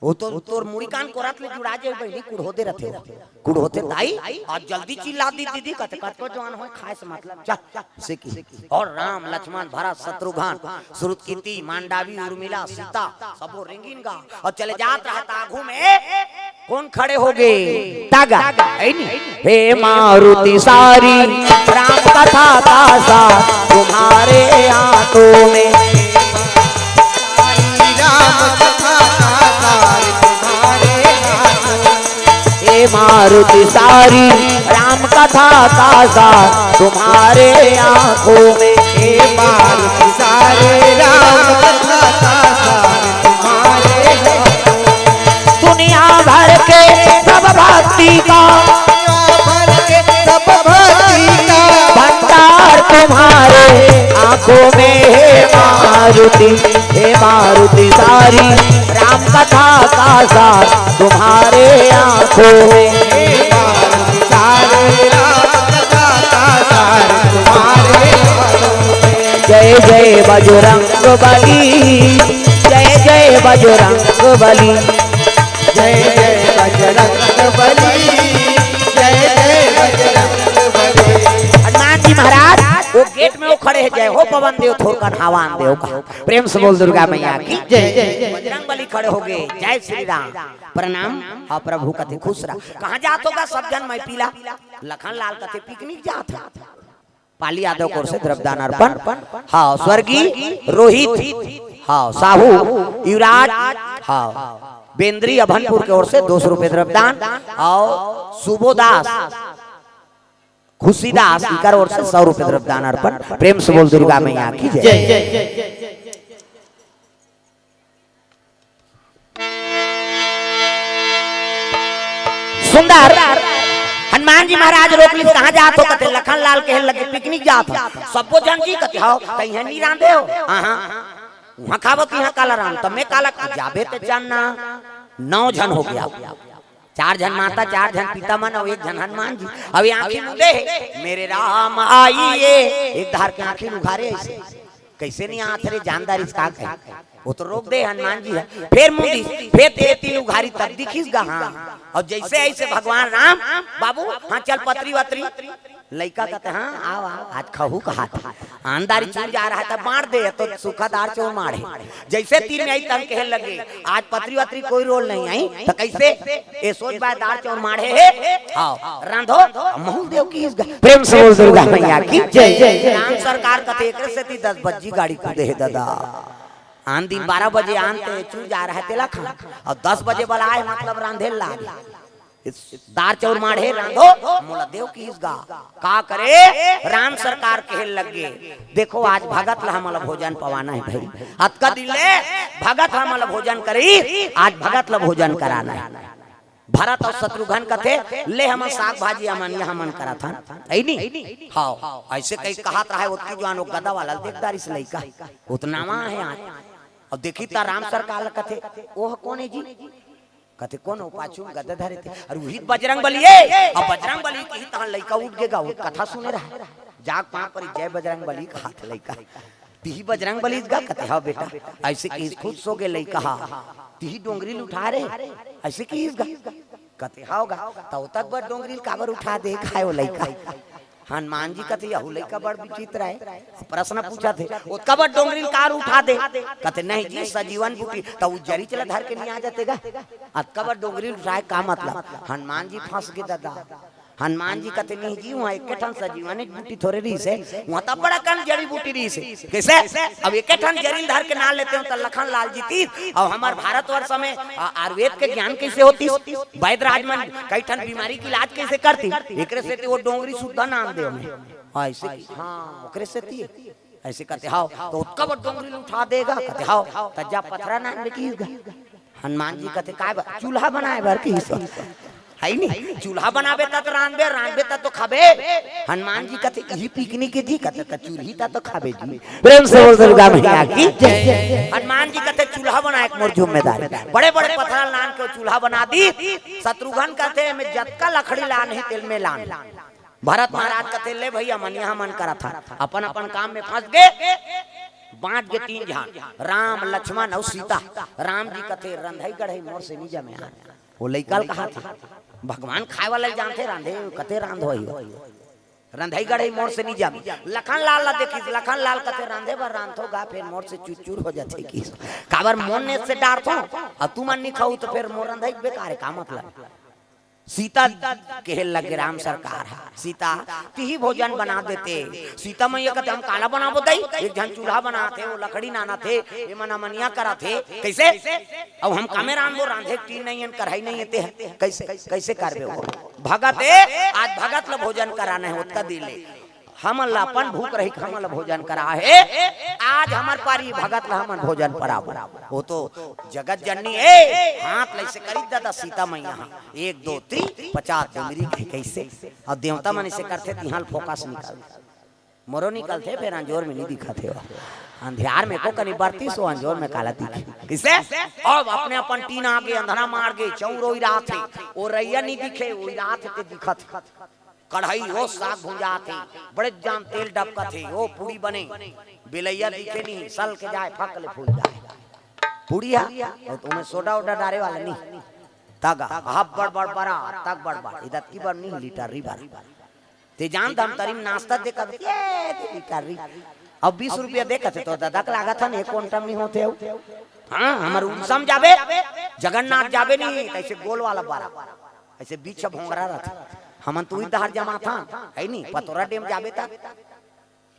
वो तो तोर मुड़ी कान कोरत ले जुड़ा जे बहिनी, कुढ़ोते रथे हो। कुढ़ोते दाई, और जल्दी चिल्ला दी दीदी, कत-, कतको जवान होय, खाए से मतलब। चल, चल, से की। और राम, लक्ष्मण, भरत, शत्रुघ्न, श्रुतकीर्ति, मांडवी, उर्मिला, सीता, सबो रेंगिन गा। और चले जात रहत आगू में, कौन खड़े हो गे? तागा, है नी? हे मारुति सारी, राम कथा का सार तुम्हारे हाथों में। राम कथा का सार तुम्हारे हाथों में। हे मारुति सारी, राम कथा का सार तुम्हारे आंखों में। हे मारुति सारी, राम कथा का सार तुम्हारे हाथों में। दुनिया भर के सब भक्ति का, दुनिया भर के सब भक्ति का भंडार तुम्हारे आंखों में, हे मारुति, हे मारुति सारी, राम कथा का सार तुम्हारे आंखों में। हे मारुति सारी, राम कथा का सार तुम्हारे आंखों में। जय जय बजरंग बली, जय जय बजरंग बली। जय जय बजरंग बली, जय जय बजरंग बली। हनुमान जी महाराज वो गेट में वो खड़े हैं, "जय हो पवन देव, थोरकन हवा आन देव" का। प्रेम से बोल दुर्गा मैया की जय। बजरंग बली खड़े हो गए, "जय श्री राम, प्रणाम।" हाँ प्रभु कथे, "खुश रहा।" "कहाँ जात हो गा सब झन?" "मैं पीला।" लखन लाल कथे, "पिकनिक जात हे।" पाली यादव की ओर से द्रव्यदान अर्पण। हाँ, स्वर्गीय रोहित, हाँ, साहू, युवराज, हाँ, बेंद्री अभनपुर की ओर से दो सौ रुपए द्रव्यदान, और सुबोदास, खुशीदास, इकर ओर से सौ रुपए द्रव्यदान अर्पण। प्रेम से बोल दुर्गा मैया की जय। जय। सुंदर, हनुमान जी महाराज रोक लिस, "कहाँ जात हो?" कथे, "लखन लाल कहे लगे पिकनिक जात हो।" "सबो झन जी?" कथे, "हव।" "त इहाँ नहीं रांधे हो?" "हाँ, हाँ।" "उहाँ खाबो कि इहाँ काला रांध?" "त मैं काला।" "जाबे ते जानना, नौ झन हो गया, चार झन माता, चार झन पिता मन, अउ एक झन हनुमान जी।" अब ये आँखी मुंदे हे, "मेरे राम आइए।" एक धार के आँखी उघारे ऐसे। "कैसे नहीं आत रे, जानदार इसका है?" वो तो रोक दे हनुमान जी है। फिर मुंदी, फिर ते तीन उघारी तब दिखिस गा, हाँ। और जैसे ऐसे भगवान राम, "बाबू, हाँ चल पतरी वतरी।" लइका कहते, "हाँ, आओ, आओ, आज खहू कहा था।" आंदारी चूर जा रहा था, बांट दे, तो सूखा दार चौर माढ़े। जैसे तीन में आई तन कहे लगे, "आज पतरी वतरी कोई रोल नहीं आई, तो कैसे?" "ए सोच बाय दार चौर माढ़े हे, आओ, रांधो।" महूल देव की इस ग-, प्रेम से बोल दुर्गा मैया की जय। राम सरकार कथे एकरे सेती दस बज्जी गाड़ी कूदे हे दादा। आन दिन बारह बजे आन ते चूर जा रहा है तेला खान, और दस बजे वाला आए मतलब रांधे लागे। दार चौर माढ़े रांधो, मोला देव की इस गा। का करे? राम सरकार कहे लगे, "देखो आज भगत ला हमला भोजन पवाना है भाई, अतका दिन ले भगत हमला भोजन करी, आज भगत ला भोजन कराना है।" भरत और शत्रुघ्न कथे, "ले हमन साग भाजी अमनिया हमन करत हन।" ऐ नी? हाँ, ऐसे कही कहत रहा है, ओतकी जुआन वो गदा वाला देखदारिस लइका, उतनावा है आज। और देखी त राम सरकार ला कथे, "ओह कोन है जी?" कथे, "कोन हो?" पाछू में गदा धरे थे। "अरे उही बजरंग बली है।" अब बजरंग बली की तहन लइका उठ गे गा, वो कथा सुने रहा। जाग पाँव परी, "जय बजरंग बली" कहा थे लइका। "तिही बजरंग बली गा?" कथे, "हाँ बेटा।" ऐसे की खुद सो गे लइका हा। "तिही डोंगरी ल उठा रे?" ऐसे की गा। कथे, "हाँ गा।" "त ओतक बड़ डोंगरी ल काबर उठा दे?" खाए वो लइका। हनुमान जी कथे, "यहू लइका बड़ विचित्र है।" प्रश्न पूछा थे, "ओतका बड़ डोंगरी ल कार उठा दे?" कथे, "नहीं जी, सजीवन बूटी।" "त उ जरी चला धर के नहीं आ जाते गा?" "अतका बड़ डोंगरी ल उठाए का मतलब?" हनुमान जी फंस गे दादा। हनुमान जी कथे, "नहीं जी, वहाँ एके ठन सजीवन बूटी थोरे रहिस हे, वहाँ त बड़ा कन जड़ी बूटी रहिस हे।" कइसे? अब एके ठन जरिन धर के नाम लेते हो त लखन लाल जी तीस, अउ हमर भारतवर्ष में आ, आयुर्वेद के ज्ञान कइसे होतिस? वैद्यराज मन कई ठन बीमारी के इलाज कइसे करतिस? एकरे सेती वो डोंगरी सुद्धा नाम दे में। हाँ, ऐसे कि, हाँ, ओकरे सेती। ऐसे कथे, "हव, त ओतका बड़ डोंगरी ल उठा देगा?" कथे, "हव, त जा पथरा नान बेटी गा।" हनुमान जी कथे, "काय बर?" "चूल्हा बनाए बर कहिस हे।" है नी? चूल्हा बनाबे त, त रांधबे, रांधबे त तो खाबे। हनुमान जी कथे, "इही पिकनिक हे जी?" कथे, "त चूल्ही त तो खाबे जी।" प्रेम से बोल दुर्गा मैया की जय। हनुमान जी कथे, "चूल्हा बनाए के मोर जिम्मेदारी।" बड़े-बड़े पथरा ल लान के चूल्हा बना दिस। शत्रुघ्न कथे, "एमे जतका लकड़ी लान हे, तेल में लान।" भरत महाराज कथे, "ले भइया, मन यहाँ मन करत हन, अपन अपन काम में फंस गे।" बांट गे तीन झन, राम, लक्ष्मण अउ सीता। राम जी कथे, "रंधई गढ़ई मोर से नी जमे यार।" वो लइका ल कहा थे, भगवान खाए वाला ल जानथे, रांधे कथे रांधो ही। "रंधई गढ़ई मोर से नी जमे।" लखन लाल ला देखिस, लखन लाल कथे, "रांधे बर रांधथो गा, फेर मोर से चुरचुर हो जाथे।" कि काबर मोर नेत से डारथो, अउ तुमन नी खाऊ त फेर मोर रंधई बेकार हे, का मतलब? सीता कहे लगे, "राम सरकार हा, सीता, तिही भोजन बना देते।" सीता मैया कथे, "हम काला बनाबो दई? एक झन चूल्हा बनाथे, वो लकड़ी लानथे, ये मन अमनिया करथे, कइसे? अब हम कामे रांधबो, रांधे के टीन नइ हे, कढ़ाई नइ हे, ते हे, कइसे, कइसे करबे वो?" भगत ए, आज भगत ल भोजन कराना हे, ओतका दिन ले। हमन ला अपन भूख रही, हमन ला भोजन करा हे। आज हमर पारी भगत ला हमन भोजन पराबो। वो तो जगत जननी ए, हाथ ल अइसे करिस दादा सीता मैया हा। एक, दो, तीन, पचास डोंगरी के कइसे? अउ देवता मन अइसे करथे, तिहां ल फोकस निकल। मोरो निकलथे, फेर अंजोर में नी दिखत हे। अंधियार में को कनी बरतिस, वो अंजोर में काला दिखे। कइसे? अब अपने अपन टीन आगे, अंधरा मार गे, चौर ओइराथे, वो रइया नी दिखे, ओइराथे ते दिखत। कढ़ाई, ओ साग भुंजात हे, बड़े जान तेल डबकत हे, ओ पूड़ी बने, बेलैया दिखे नहीं, सल के जाए, फक ले फूल जाए। पूड़ी हा, अउ तुमन सोडा ओडा डारे वाला नहीं। तगा, हब बड़ बड़ बरा, तग बड़ बड़, इदत की बड़ नहीं, लीटर री बरा। ते जान धमतरी में नाश्ता दे कब, ये दे लीटर री। अब बीस रुपया दे कथे तो ददक लागत हन, एक क्विंटल नहीं होते हो। हाँ, हमर उड़ीसा में जाबे, जगन्नाथ जाबे नहीं, तइसे गोल वाला बरा। अइसे बीच भोंगरा रथे। हमन तो उही डहर जमाथन, है नी? पतोरा डेम जाबे त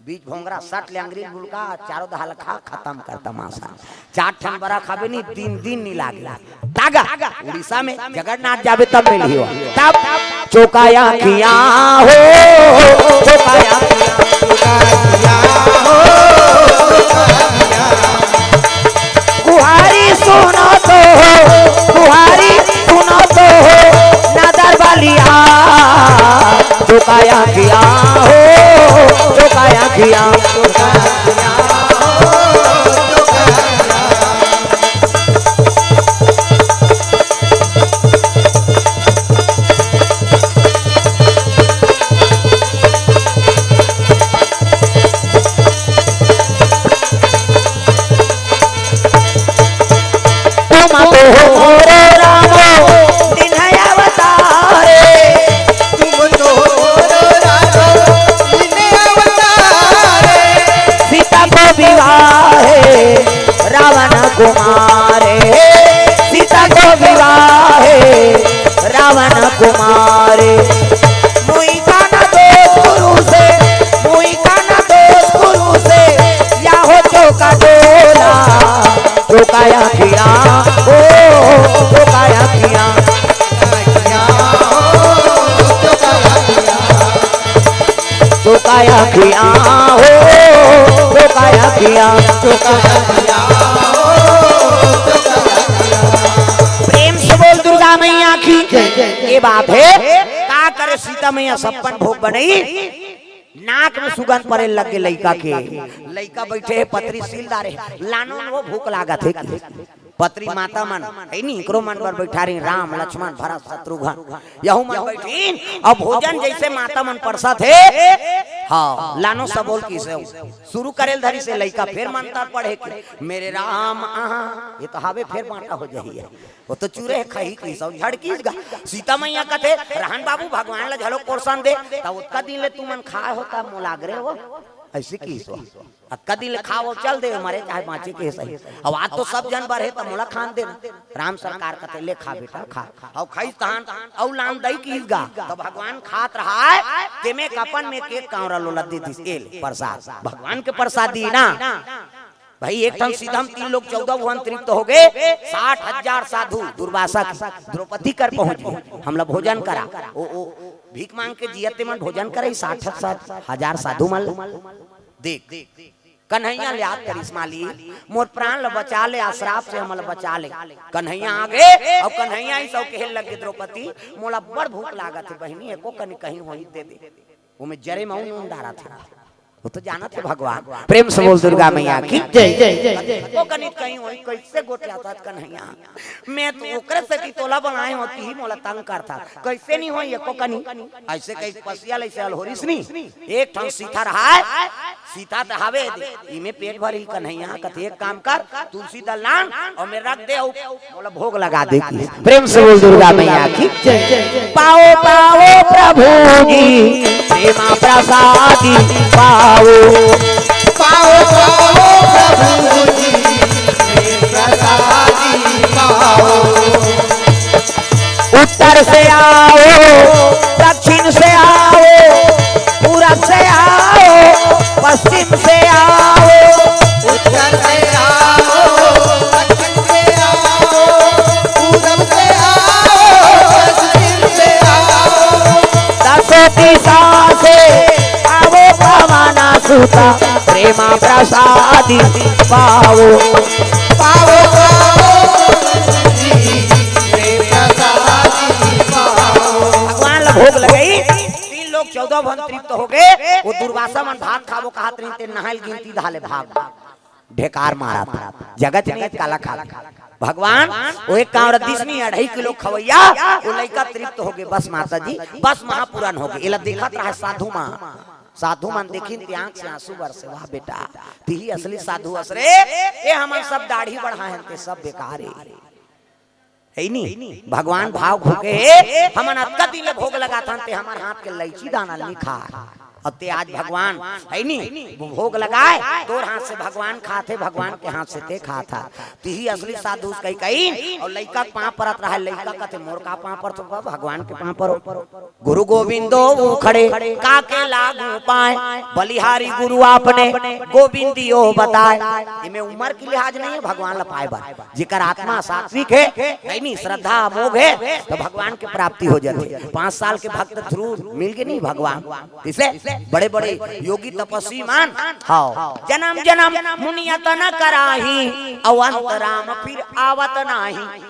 बीच भोंगरा सट ले अंगरी ल बुलका, चारों डहर ल खा, खतम कर तमाशा। चार ठन बरा खाबे नी, तीन दिन नी लागे। तागा, उड़ीसा में जगन्नाथ जाबे तब मिलही हो। तब चोका आँखिया हो, चोका आँखिया। गुहारी सुनो तो हो, गुहारी सुनो तो हो, नदर बलिया। चोका आँखिया हो, चोका आँखिया। तुम तो हो रे रामो निन्हय अवतारे। तुम तो हो रे रामो निन्हय अवतारे। सीता को विवाहे रावण को मारे। सीता को विवाहे रावण को मारे। मुई का ना दोष गुरु से, मुई का ना दोष गुरु से, या हो चोका डोला। चोका आँखिया, ओ, चोका आँखिया। चोका आँखिया हो, चोका आँखिया। प्रेम से बोल दुर्गा मैया की। ये बात हे, का करे सीता मैया छप्पन भोग बनई, नाक में सुगंध परे लग गे लइका के। लइका बइठे हे, पतरी सील डारे हे, लानो न वो भूख लागत हे कि। पतरी माता मन, है नी, एकरो मन बर बइठा रही, राम, लक्ष्मण, भरत, शत्रुघ्न, यहू मन बइठिन। अब भोजन जइसे माता मन परसत हे, हाँ, लानो सबोल किसे शुरू करे ल धरिस हे लइका, फेर मंतर पढ़े के, मेरे राम आहा, ये तो हावे फेर बांटा हो जाही हे। वो तो चूरे हे, खही किस अउ झड़किस गा। सीता मैया कथे, "रहन बाबू, भगवान ला घलो पोरसन दे, त ओतका दिन ले तुमन खाए हो, त मोला आगरे हो।" अइसे किहिस वो। अतका दिन ले खा वो चल दे, मरे चाहे बाँचे के सही। अब आज तो सब झन बर हे, त मोला खान दे ना। राम सरकार कथे, "ले खा बेटा, खा।" अउ खाइस तहान, अउ लान दई किहिस गा। त भगवान खात रहय, तेमे एक अपन में के एक कांवरा ल ओला दे दिस, "ए ले, प्रसाद।" भगवान के प्रसादी ना। भाई, एक ठन सीधा म तीन लोक चौदह भुवन तृप्त होगे, साठ हजार साधु दुर्वासा के द्रौपदी कर पहुँच गे, "हमला भोजन करा।" ओ, ओ, भीख मांग के जियत ते मन भोजन करही, साठ हजार साधु मन ल। देख, कन्हैया ल याद करिस, "मालिक, मोर प्राण ल बचा ले, अ श्राप से हमला बचा ले।" कन्हैया आगे, अउ कन्हैया अइसे कहे लगे, "द्रौपदी, मोला बड़ भूख लागत हे बहिनी, एको कनी कहीं होही त दे दे।" ओमे जरे म नून डारत हे। वो तो जानत हे भगवान। प्रेम से बोल दुर्गा मैया की जय। एको कनी कहीं होही, कइसे गोठियाथस कन्हैया? मैं तो ओकरे सेती तोला बनाए हों, तिही मोला तंग करथस। कइसे नइ होही एको कनी? अइसे कहिके पसिया ल अइसे अलहोरिस नी। एक ठन सीथा रहय, सीथा त हवे दे, इमे पेट भरही कन्हैया। कथे, "एक काम कर, तुलसी दल लान अउ में रख दे, अउ मोला भोग लगा दे।" प्रेम से बोल दुर्गा मैया की जय। पाओ पाओ प्रभु जी, प्रेमा प्रसादी पाओ। पाओ पाओ प्रभु जी, प्रेम प्रसादी पाओ। उत्तर से आओ, दक्षिण से आओ, पूरब से आओ, पश्चिम से आओ। उत्तर से आओ, दक्षिण से आओ, पूरब से आओ, पश्चिम से आओ। दसों दिशा से आओ पवन सुत, प्रेमा प्रसादी पाओ। पाओ, पाओ, प्रेम प्रसादी पाओ। भगवान ला भोग लगई, तीन लोक चौदह भुवन तृप्त होगे। वो दुर्वासा मन भात खाबो कहत रहिन, ते नहाय ल गिनती धाले भाग। ढेकार मारत, जगत में काला खात। भगवान, वो एक कांवरा दिस नी, अढ़ाई किलो खवैया, वो लइका तृप्त होगे। बस माता जी, बस महापुरान होगे। एला देखत रहय साधु मन। साधु मन देखिन ते आँख से आंसू बरसे, "वाह बेटा, तिही असली साधु अस रे, ए हमन सब दाढ़ी बढ़ाए हन, ते सब बेकार हे।" हे नी? भगवान भाव भूखे हे, हमन अतका दिन ले भोग लगाथन, ते हमर हाथ के लइची दाना ल नी खाय। अउ ते आज भगवान, हे नी? भोग लगाय, तोर हाथ से भगवान खाथे, भगवान के हाथ से ते खाथस। तिही असली साधु अस कहि कहिन, अउ लइका के पाँव परत रहय, लइका कथे, "मोर का पाँव परथो गा, भगवान के पाँव परो।" गुरु गोविंदो उखड़े, काके लागू पाए, बलिहारी गुरु आपने, गोविंदियो बताए। एमे उमर के लिहाज नइ हे भगवान ल पाए बर। जेकर आत्मा सात्विक हे, हे नी, श्रद्धा अमोघ हे, त भगवान के प्राप्ति हो जाथे। पाँच साल के भक्त ध्रुव मिल गे नी भगवान, अइसे बड़े-बड़े योगी तपस्वी मन, हव, "जनम जनम मुनि यतन कराही, अउ अंत राम फिर आवत नाही।"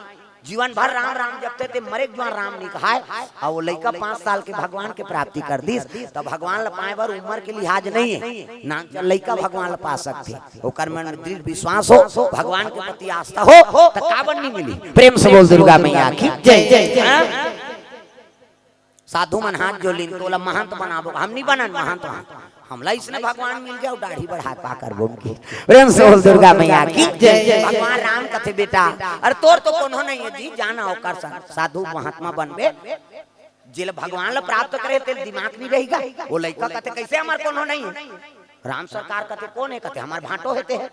जीवन भर राम राम जपथे, ते मरे के जुआर राम नइ कहाय। अउ वो लइका पाँच साल के भगवान के प्राप्ति कर दिस, त भगवान ल पाए बर उमर के लिहाज नइ हे, ना लइका भगवान ल पा सकथे। ओकर मन में दृढ़ विश्वास हो, भगवान के प्रति आस्था हो, त काबर नइ मिलही? प्रेम से बोल दुर्गा मैया की जय। हाँ? साधु मन हाथ जोड़िन, "तोला महंत बनाबो।" "हम नइ बनन महंत, महंत। हमला अइसने भगवान मिल जाय, दाढ़ी बढ़ा के का करबो उनके।" प्रेम से बोल दुर्गा मैया की जय। भगवान राम कथे, "बेटा, अरे तोर तो कोनो नइ हे जी, जा ना ओकर संग, साधु महात्मा बनबे।" जेला भगवान ल प्राप्त करे, तेला दिमाग नइ रही गा। वो लइका कथे, "कइसे हमर कोनो नइ हे?" राम सरकार कथे, "कोन हे?" कथे, "हमर भांटो हे ते ह।"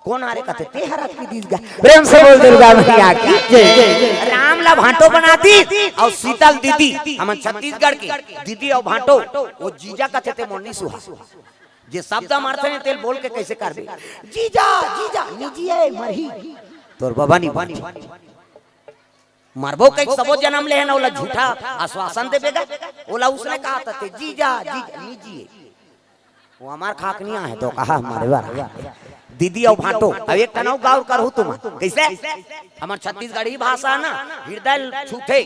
"कोन हरे?" कथे, "ते हर अतकी दिस गा।" प्रेम से बोल दुर्गा मैया की जय। राम ला भांटो बना दिस, अउ शीतल दीदी, हमन छत्तीसगढ़ के दीदी अउ भांटो, वो जीजा कथे ते मोर नइ सुहा। जे शब्द मारथे ने, तेला बोल के कइसे करबे? "जीजा, जीजा, निजी हे, मरही।" तोर बबा नइ बनी। मरबो कहिके सबो जनम ले हे ना, ओला झूठा आश्वासन देबे गा। ओला उसने कहा था ते, "जीजा, जीजा, निजी हे।" वो हमर खाकनिया हे तो कहा हमर बर। दीदी अउ भांटो, अब एक ठन अउ गाँव करहू तुमन। कइसे? हमर छत्तीसगढ़ी भाषा ना, हृदय छूथे।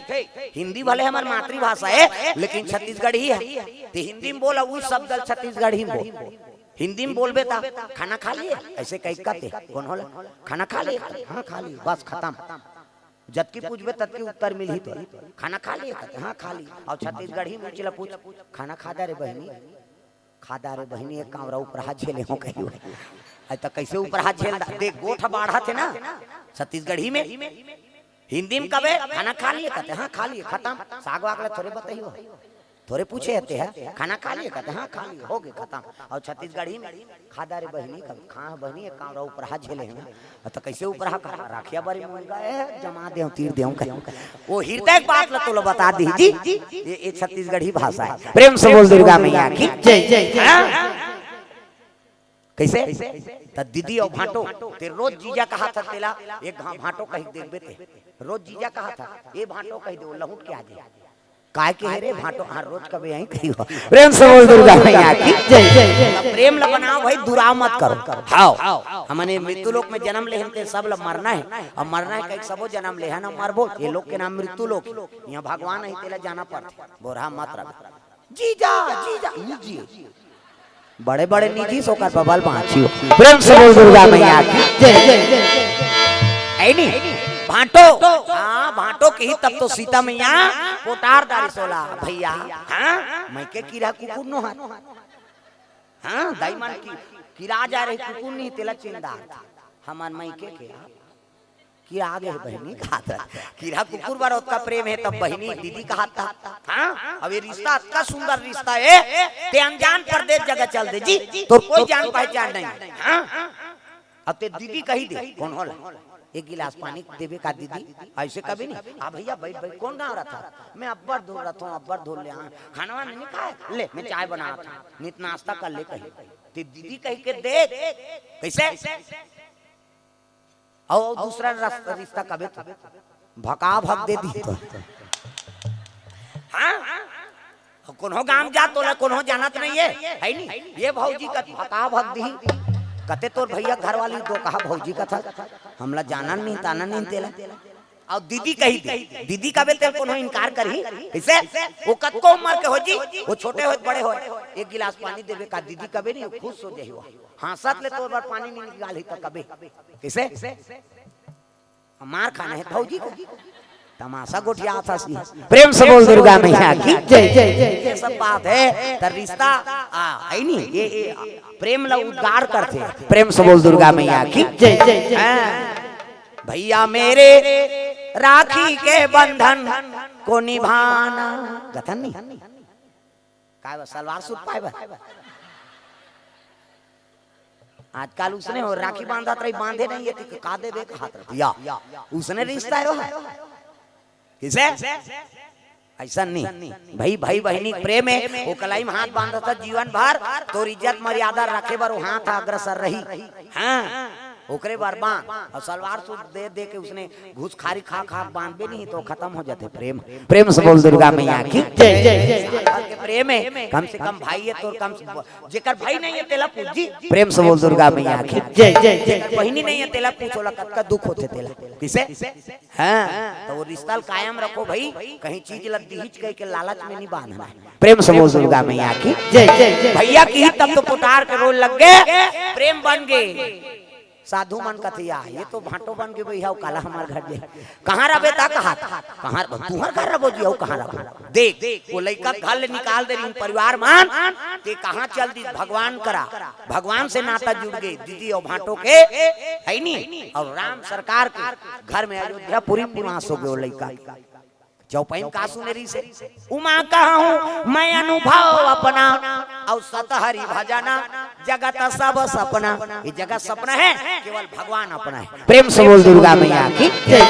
हिंदी भले हमर मातृभाषा हे, लेकिन छत्तीसगढ़ी हे। ते हिंदी में बोल, अउ उही शब्द ल छत्तीसगढ़ी में बोल। हिंदी में बोलबे त, "खाना खा लिए?" अइसे कहिके कथे, "कोन हो ला? खाना खा लिए?" "हाँ, खा लिए।" बस खतम। जतकी पूछबे ततकी उत्तर मिलही तो। "खाना खा लिए?" कथे, "हाँ, खा लिए।" अउ छत्तीसगढ़ी में चला पूछ, "खाना खा डारे बहिनी?" "खा डारे बहिनी, एक कांवरा उपराहा झेले हों कहियो।" अरे त कइसे उपराहा झेल दा? देख, गोठ बाढ़त हे ना, छत्तीसगढ़ी में। हिंदी में कबे, "खाना खा लिए?" कथे, "हाँ, खा लिए।" खतम। साग वाग ला थोरे बतइयो। थोरे पूछे हते ह, "खाना खा लिए?" कहते, "हाँ, खा लिए, हो गए, खतम।" अउ छत्तीसगढ़ी में, "खा डारे बहिनी, कब खा बहिनी, एक काम रहा, उपराहा झेले हैं।" त कइसे उपराहा खा? राखिया बारी मुर्गा है, जमा देंव, तीर देंव कहे। वो हृदय के बात ल तोला बता दी जी, ये, ये छत्तीसगढ़ी भाषा है। प्रेम से बोल दुर्गा मैया की जय। हाँ? कइसे? त दीदी अउ भांटो, ते रोज जीजा कहाथा तेला, एक घांव भांटो कहि देखबे ते। रोज जीजा कहाथा, "ए भांटो" कहि दे, वो लहुट के आ जाए। "काय कहे रे भांटो?" "हाँ, रोज कबे आही कहियो।" प्रेम से बोल दुर्गा मैया की जय। त प्रेम ल बनाव भाई, दुराव मत करो। हाव, हमन ए मृत्यु लोक में जनम लेहन ते सब ल मरना हे, अउ मरना हे कहिके सबो जनम लेहन अउ मरबो। ए लोक के नाम मृत्यु लोक हे। इहाँ भगवान आही तेला जाना पड़थे। बोरहा मत रख। जीजा, जीजा, निजी। बड़े-बड़े निजी से ओकर बबल बाँची हो। प्रेम से बोल दुर्गा मैया की जय। ऐ नी, भांटो, हाँ, भांटो किही तब तो सीता मैया पोटार डारिस ओला, भैया, हाँ, मइके किरा कुकुर नो हर। हाँ, दाई मन की, किरा जा रही कुकुर नहीं, तेला चिंदा। हमर मइके के, किरा गे बहिनी कहाथा। किरा कुकुर बर ओतका प्रेम हे, तब बहिनी दीदी कहाथा। हाँ, अब ये रिश्ता अतका सुंदर रिश्ता हे, ते अनजान परदेस जगह चल दे जी, तोर कोई जान पहचान नहीं। हाँ, अब ते दीदी कहि दे, कोनो ला, "एक गिलास पानी देबे का दीदी?" अइसे कबे नहीं। "हाँ भैया, बइठ, बइठ, कोन गाँव रथस?" "मैं अब्बड़ दूर रथों, अब्बड़ दूर ले आए, खाना वाना नहीं खाए, ले, मैं चाय बनाथों, नित नाश्ता कर ले," कहि। ते दीदी कहिके देख, कइसे? अउ, अउ दूसरा रस-, रिश्ता कबे तो भका भक दे दी तो। हाँ? कोनो गाँव जा तोला कोनो जानत नहीं हे, है नी? ये भौजी का भका भक दी। कते तोर भैया घरवाली दो कहा भौजी कथा। हमला जानन नहीं, तानन नहीं तेला। अउ दीदी कहि दे, दीदी कबे तेला कोनो इनकार करही? कइसे? वो कतको उम्र के हो जी, वो छोटे होय, बड़े होय, "एक गिलास पानी देबे का दीदी?" कबे नहीं, खुश हो जाही वो। हाँसत ले तोर बर पानी नहीं निकालही त कबे? कइसे? मार खाना हे भौजी को। तमाशा गोठियाथस। प्रेम से बोल दुर्गा मैया की जय। ये सब बात हे, त रिश्ता, आ, है नी? ये, ये प्रेम ला उद्गार करथे। प्रेम से बोल दुर्गा मैया की जय। हाँ। भैया मेरे राखी के बंधन को निभाना। कथन नहीं? काय बा, सलवार सूट पाए बा? आजकल उसने हो, राखी बांधत रही, बांधे नहीं हे, त का देबे कहात रही। या, उसने रिश्ता हे वो। कइसे? अइसन नहीं। भाई, भाई बहिनी के प्रेम हे, वो कलाई में हाथ बांधत हे जीवन भर, तोर इज्जत मर्यादा रखे बर वो हाथ अग्रसर रही। हाँ, ओकरे बर बांध। अउ सलवार सूट दे, दे के उसने घूस खारी खा, खा बांधबे नहीं त खतम हो जाथे प्रेम। प्रेम से बोल दुर्गा मैया की जय। जय। सागर के प्रेम हे, कम से कम भाई हे तोर, कम से, जेकर भाई नहीं हे तेला पूछ जी। प्रेम से बोल दुर्गा मैया की जय। जेकर बहिनी नहीं हे तेला पूछ, ओला कतका दुख होथे तेला। कइसे? हाँ, त वो रिश्ता ल कायम रखो भाई, कहीं चीज ल दिहिच कहिके लालच में नहीं बांधना हे। प्रेम से बोल दुर्गा मैया की जय। भैया किही तब तो पोटार के रोय लग गे, प्रेम बन गे। साधु मन कथे, "या, ये तो भांटो बन गे भैया, अउ काला हमर घर जाही।" "कहाँ रबे त कहाथा?" "कहाँ, तुँहर घर रबो जी, अउ कहाँ रबो?" देख, वो लइका घर ले निकाल दे रहिन परिवार मन, ते कहाँ चल दिस? भगवान करा, भगवान से नाता जुड़ गे, दीदी अउ भांटो के, है नी? अउ राम सरकार के घर में अयोध्यापुरी निवास हो गे वो लइका के। चौपाई में का सुने रहिसे? "उमा कहूँ मैं अनुभव अपना, अउ सत हरि भजना जगत सब सपना।" ये जगत सपना हे, केवल भगवान अपना हे। प्रेम से बोल दुर्गा मैया की जय।